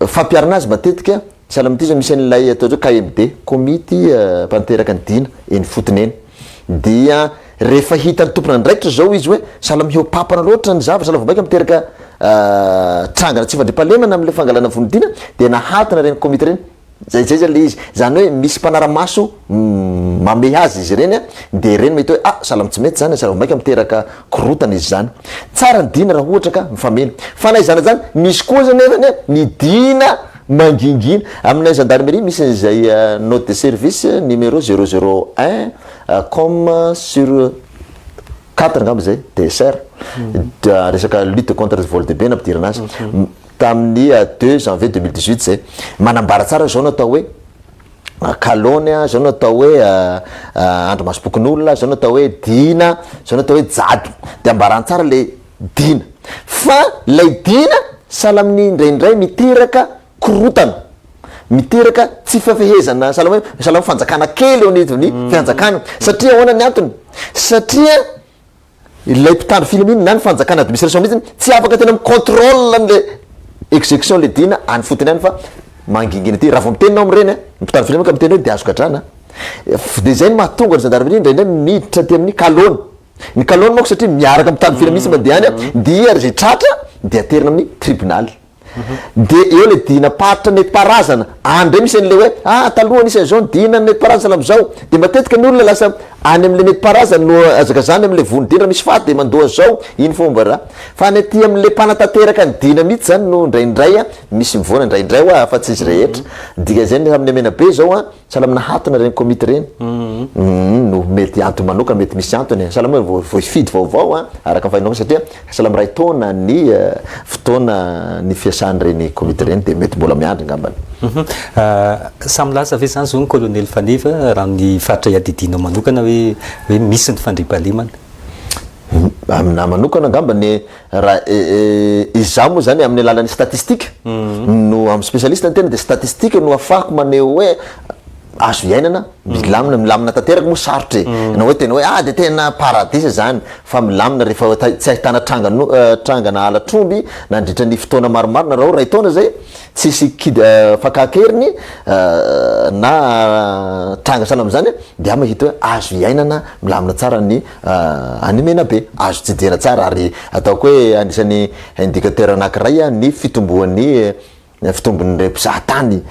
fampiharana azy matetika, sahala amin'ity izao misy an'ilay atao hoe KMD, komity mpanteraka ny dina eny ifotony eny. Dia rehefa hitan'ny tompon'andraikitra izao izy hoe sahala mihoa-papana loatra ny zavatra, sahala vao mainka miteraka trangana tsy fandriampahalemana amin'ilay fangalana vono-dina, dia nahatona ireny komity ireny. Zay zay zany le izy. Zany hoe misy mpanara-maso mamehy azy izy ireny dia ireny mety hoe ah sahala amin'ny tsy mety zany, sahala vao mainka miteraka korontana izy izany. Tsara ny dina raha ohatra ka mifameno. Fa na izany na izany, misy koa aza nefany ny dina mangingina. Aminay gendarmerie misy an'izay note de service numéro zéro zéro un com sur quatre angamba izay, DSR. Resaka lutte contre vol de biens nampidirana azy. Tamin'ny deux janvier 2018 izay. Manambara tsara izao no atao hoe kalôny, izao no atao hoe andrimasom-pokonolona, izao no atao hoe dina, izao no atao hoe jadona. Dia ambarany tsara ilay dina. Fa ilay dina sahala amin'ny indraindray miteraka korontana, miteraka tsy fifehezana, sahala hoe sahala amin'ny fanjakana kely eo anivon'ny fianjakana. Satria ahoana ny antony? Satria Ilay mpitandro filaminana na ny fanjakana administration mihitsy tsy afaka tena mi-contrôle an'le execution le dina any fotony any fa mangingina aty. Raha vao miteny enao amin'ireny an, ny mpitandro filaminana ka miteny hoe dia azo gadrana. Dia izay no mahatonga ny gendarmerie indraindray miditra aty amin'ny kalôny. Ny kalôny manko satria miaraka mpitandro filaminana mihitsy mandeha any an, dia izay tratra dia aterina amin'ny tribonaly. Dia eo ilay dinam-paritra nentim-paharazana, any indray misy an'ilay hoe ah taloha nisy an'izao ny dina nentim-paharazana amin'izao, dia matetika ny olona lasa any amin'ilay nentim-paharazana no hazakazahany amin'ilay vono dina, raha misy faty dia mandoa an'izao, iny fomba raha. Fa any aty amin'ilay mpanatanteraka ny dina mihitsy izany no indraindray misy mivoana, indraindray hoa fa tsy izy rehetra. Dikan'izay ny amin'ny Menabe izao an, Sahala amina hatona ireny komity ireny no mety antony manokana, mety misy antony e. Sahala amin'ny hoe voafidy vaovao an, araka ny fahenoana satria sahala amin'ny iray taona ny fotoana ny fiasan'ireny komity ireny dia mety mbola miandry angambany. Samy milaza ve izany izao ny kolonely Faneva raha ny faritra iadidianao manokana hoe hoe misy ny fandriampahalemana? Aminahy manokana angamba ny raha izaho moa zany amin'ny alalan'ny statistique no amin'ny spécialiste ny tena dia statistique no afahako maneho hoe azo iainana milamina, milamina tanteraka moa sarotra e, na hoe tena hoe ah dia tena paradisa zany fa milamina rehefa tsy ahitana tranga trangana halatr'omby nandritra ny fotoana maromaro na raha iray taona zay tsisy kid fakan-keriny na tranga sahala amin'izany dia mahita hoe azo iainana milamina tsara ny any Menabe. Azo tsidihana tsara ary ataoko hoe anisan'ny indicateur anankiray ny fitomboan'ny fitombon'ireo mpizahatany.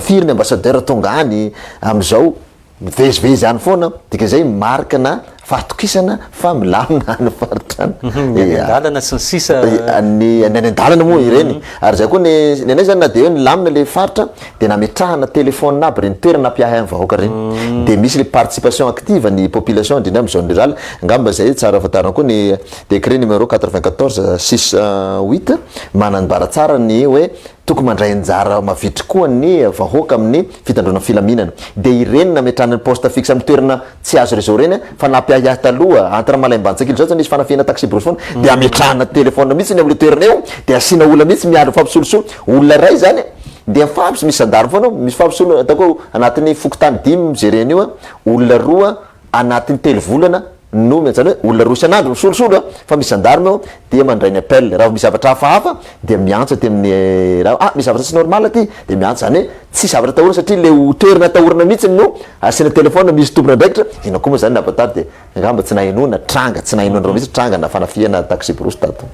Firy ny ambassadeur tonga any amin'izao? Mivezivezy any foana, dikan'izay marika na fahatokisana fa milamina any faritra any. Ny any an-dalana sy ny sisa. Ny any an-dalana moa ireny. Ary izay koa ny ny anay zany na dia hoe nilamina ilay faritra dia nametrahana téléphone aby ireny toerana nampiahiahy ny vahoaka ireny. Dia misy ilay participation active ny population indrindra amin'ny zone rurale. Angamba izay tsara fantarina koa ny décret numéro 94 six huit manambara tsara ny hoe Tokony mandray anjara mavitrika koa ny vahoaka amin'ny fitandroana ny filaminana. Dia ireny nametrahana ny poste fixe amin'ny toerana tsy azo réseau ireny fa nampiahiahy taloha, entre Malaimbantsakily izao tsy nisy fanafihana taxi-brousse foana, dia ametrahana téléphone mihitsy ny amin'ilay toerana eo, dia asiana olona mihitsy miandry mifampisolosolo, olona iray izany dia mifampi, misy zandary foana ao, misy mifampisolo, ataoko hoe anatin'ny fokontany dimy mi-gérer an'io, olona roa anatin'ny telo volana no izany hoe olona roa isan'andro misolosolo a, fa misy gendarme ao dia mandray ny appel, raha vao misy zavatra hafahafa dia miantso aty amin'ny raha ah misy zavatra tsy normal aty dia miantso, izany hoe tsy zavatra atahorana satria le ho toerana atahorana mihitsy no asiana telephone misy tompon'andraikitra, inona koa moa izany ny avatara dia angamba tsy nahenoana tranga, tsy nahenoanareo mihitsy tranga na fanafihana taxi brousse tato.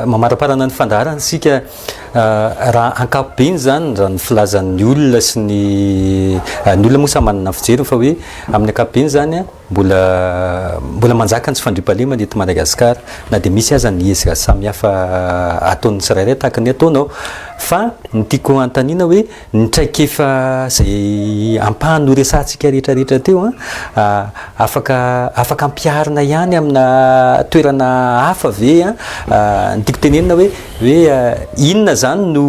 Mamaraparana ny fandaharana isika. Raha ankapobeny izany, raha ny filazan'ny olona sy ny ny olona moa samy manana ny fijeriny fa hoe amin'ny ankapobeny izany mbola mbola manjaka ny tsy fandriampahalemana eto Madagasikara na dia misy aza ny ezaka samihafa ataon'ny tsirairay tahaka ny ataonao. Fa ny tiako hanontaniana hoe ny traikefa izay ampahany noresahantsika rehetra rehetra teo an, afaka afaka ampiharina ihany amina toerana hafa ve an? Ny tiako tenenina hoe hoe inona izany no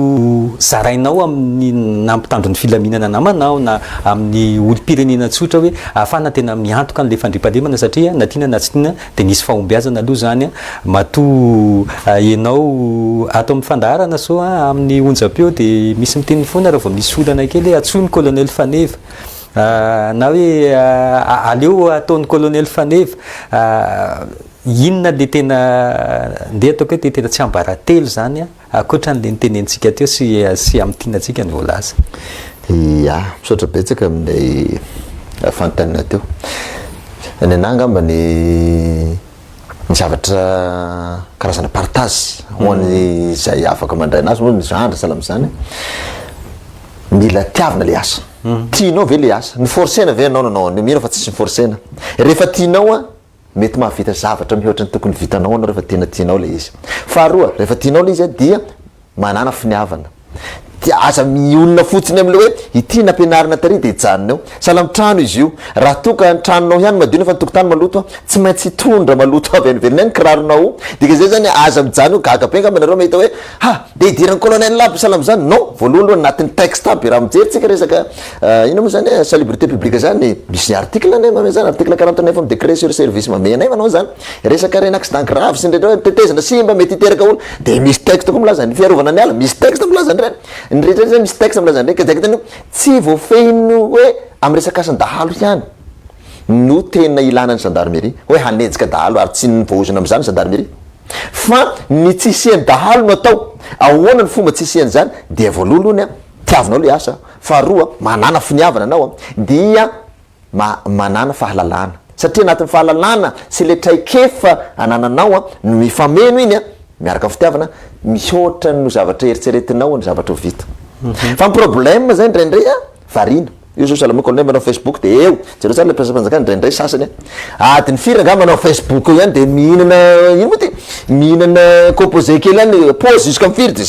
zarainao amin'ny na mpitandro ny filaminana namanao na amin'ny olom-pirenena tsotra hoe ahafahana tena miantoka an'ilay fandriampahalemana satria na tiana na tsy tiana Dia nisy fahombiazana aloha izany an, matoa ianao ato amin'ny fandaharana sao an, amin'ny onjam-peo dia misy miteny foana raha vao misy olana kely hoe antsoy ny colonel Faneva, na hoe aleo ataon'ny colonel Faneva, inona ilay tena, ndeha ataoko hoe tena tsiambaratelo izany an, ankoatra an'ilay notenenintsika teo sy sy hamintinantsika ny voalaza. Ya, misaotra betsaka amin'ilay fanontaniana teo. Ny anah angamba ny ny zavatra karazana partage ho an'izay afaka mandray anazy moa ny zandry sahala amin'izany, mila tiavina le asa. Tianao ve le asa? Ni-forcer-na ve ianao nanao an'io? Mino aho fa tsisy ni-forcer-na. Rehefa tianao an, Mety mahavita zavatra mihoatra ny tokony vitanao anao rehefa tena tianao ilay izy. Faharoa, rehefa tianao ilay izy dia manàna finiavana. Dia aza mionona fotsiny amin'ilay hoe ity nampianarina tary dia hijanona eo. Sahala amin'ny trano izy io. Raha toa ka ny tranonao ihany madio nefa ny tokotany maloto, tsy maintsy hitondra maloto avy any ivelany any ny kiraronao io. Dikan'izay izany aza mijanona eo. Gaga be angamba nareo mahita hoe ha! Dia idiran'ny colonel aby sahala amin'izany. Non! Voalohany aloha anatin'ny texte aby raha mijery tsika resaka inona moa izany e, salubrité publique izany, misy ny article anie mamehy izany, article 49 amin'ny décret sur service mamehy anay manao izany. Resaka ireny accident grave sy ny rehetra hoe tetezana simba mety hiteraka olona, dia misy texte koa milaza ny fiarovana ny ala, misy texte milaza an'ireny. Ny rehetra rehetra misy texte milaza an'ireny ka izay ka tsy voafehin'ny hoe amin'ny resaka asan-dahalo ihany no tena ilana ny gendarmerie, hoe hanenjika dahalo ary tsy voaozona amin'izany ny gendarmerie. Fa ny tsy hisian'ny dahalo no atao. Ahoana ny fomba tsy hisian'izany? Dia voalohany aloha, tiavinao ilay asa. Faharoa, manàna finiavana anao dia manàna fahalalana. Satria anatin'ny fahalalana sy ilay traikefa anananao no mifameno iny miaraka amin'ny fitiavana, mihoatra ny zavatra eritreretinao ny zavatra ho vita. Fa ny problème zay indraindray variana. Io zao sahala colonel manao facebook de eo, jereo tsara le mpiasam-panjakana indraindray sasany a, adiny firy angaha manao facebook eo ihany de mihinana ino moa ty, mihinana composé kely ihany, pause jusqu'à firy de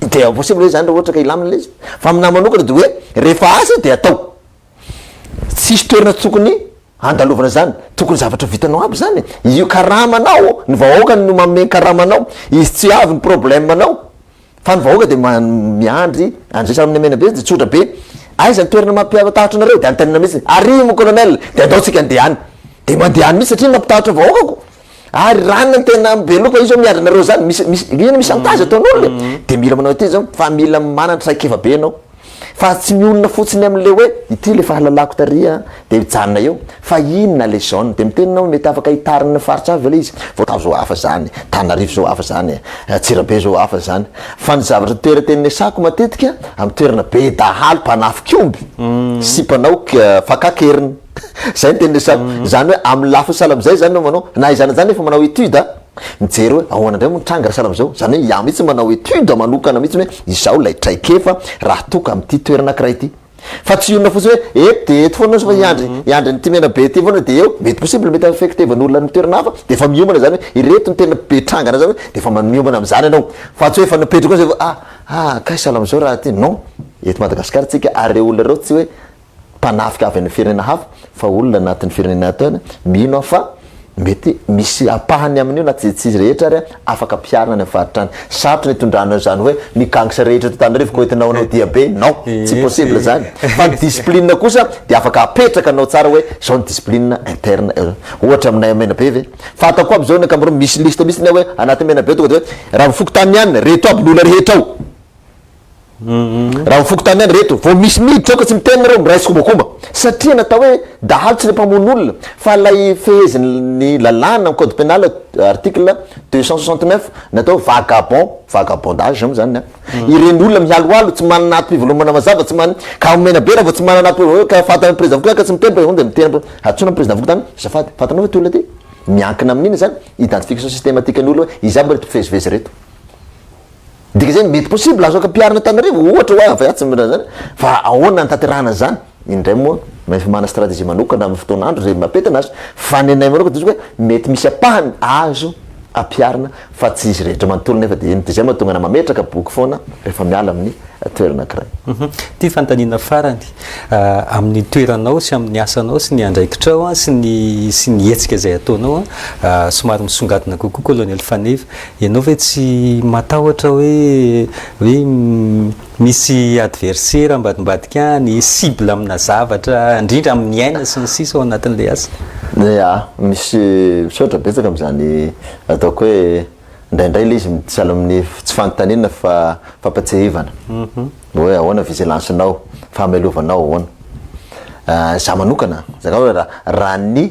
de impossible hoe zany raha ohatra ka hilamina le izy, fa aminahy manokana de hoe rehefa asa de atao, tsisy toerana tokony andalovana zany, tokony zavatra vitanao aby zany e, io karamanao, ny vahoaka no manome ny karamanao, izy tsy avy ny problème anao. Fa ny vahoaka dia miandry an'izay sahala amin'ny Menabe dia tsotra be, aiza ny toerana mampitahotra anareo? Dia anontaniana mihitsy, ary mon colonel, dia andao tsika andeha any. Dia mandeha any mihitsy satria mampitahotra ny vahoakako. Ary ranona ny tena be loha fa io zao miandry anareo zany, misy misy ino misy chantage ataon'olona e. Dia mila manao ity zao fa mila manana traikefa be ianao. Fa tsy mionona fotsiny amin'ilay hoe ity ilay fahalalako tary an, dia mijanona eo. Fa inona ilay zone? Dia miteny ianao mety afaka hitarina ny faritra avy ilay izy. Voatavo zao hafa izany, Tanarivo zao hafa izany, Antsirabe zao hafa izany. Fa ny zavatra toeran-tenesako matetika amin'ny toerana be dahalo mpanafik'omby sy mpanao fakan-keriny. Izay no tenesako. Izany hoe amin'ny lafiny sahala amin'izay izany no manao, na izany na izany efa manao étude an. Mijery hoe ahoana indray moa ny tranga ry sahala amin'izao, izany hoe iaho mihitsy manao étude manokana mihitsy hoe izao ilay traikefa raha toa ka amin'ity toerana anankiray ity. Fa tsy hionona fotsiny hoe eto dia eto foana fa hiandry hiandry an'ity Menabe ity foana dia eo, mety possible mety affecter-van'olona any toerana hafa dia efa miomana izany hoe ireto no tena be trangana izany dia efa miomana amin'izany ianao fa tsy hoe efa napetraka eo izay vao ah ah kay sahala amin'izao raha ity, non, eto Madagasikara tsika ary ireo olona ireo tsy hoe mpanafika avy any firenena hafa fa olona anatin'ny firenena ato ihany, mino aho fa mety misy ampahany amin'io na tsy tsy rehetra ary afaka ampiharina any amin'ny faritra any. Sarotra ny hitondrana an'izany hoe ny gangs rehetra eto Antananarivo ko entinao hanao dia be, non, tsy possible zany. Fa ny discipline kosa dia afaka apetraka anao tsara hoe zao ny discipline interne, ohatra aminay ao Menabe ve, fantako aby zao ny ankamaroany, misy liste mihitsy ny ao hoe anatin'ny Menabe tonga dia hoe raha ny fokontany ihany reto aby ny olona rehetra ao. Raha ny fokontany ihany reto vao misy miditra ao ka tsy miteny nareo miray tsikombakomba satria natao hoe dahalo tsy le mpamono olona fa lay fehezin'ny lalàna ny code pénal article 269 natao hoe vagabond vagabondage moa zany an ireny olona mihalohalo tsy manana atom-pivelomana mazava tsy man ka omena be raha vao tsy manana atom ka fatan'ny président fokontany ka tsy miteny président dia miteny antsoina ny président fokontany azafady fatanao ve ty olona ty miankina amin'iny zany identification systématique ny olona hoe iza aby reto mpivezivezy reto Dika zay mety possible azo ampiharina Antananarivo ohatra hoa avy atsy mra zany fa ahoana ny tanterahana an'izany? Indray moa maintsy manana stratégie manokana amin'ny fotoan'andro zay mampety anazy fa ny anay manokana dia hoe mety misy ampahany azo. ampiharina fa tsy izy rehetra manontolo nefa dia iny dia izay mahatonga anah mametraka boky foana rehefa miala amin'ny toerana anankiray. Ity fanontaniana farany, amin'ny toeranao sy amin'ny asanao sy ny andraikitrao sy ny sy ny hetsika izay ataonao, somary misongadina kokoa Colonel Faneva, ianao ve tsy matahotra hoe hoe misy adversaire ambadimbadika any, cible amina zavatra, indrindra amin'ny aina sy ny sisa ao anatin'ilay asa? Ya, misy misaotra betsaka amin'izany ataoko hoe indraindray ilay izy sahala amin'ny tsy fanontaniana fa fampatsiahivana hoe ahoana vigilance-nao, fahamelovanao ahoana. Za manokana, za angamba raha raha ny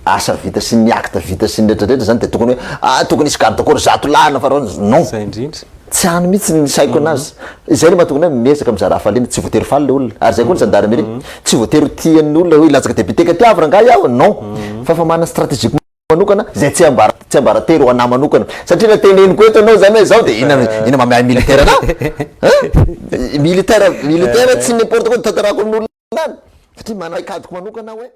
asa vita sy ny acte vita sy ny rehetra rehetra zany dia tokony hoe ah tokony hisy garde corps 100 lahy na faharoa non. Zay indrindra. Tsy any mihitsy ny saiko anazy. Izay no mahatonga ny hoe miezaka mizara hafaliana, tsy voatery faly le olona. Ary zay koa ny gendarmerie, tsy voatery ho tian'ny olona hoe hilatsaka député ka tiavo rangahy aho, non. Fa efa manana stratégie manokana izay tsy ambara tsy ambaratelo ho anah manokana. Satria raha teneniko eto ianao zany hoe zao dia inona inona maha militaire anah? Hein? Militaire militaire tsy n'importe quoi tantarako amin'olona any. Satria manana paikadiko manokana aho hoe.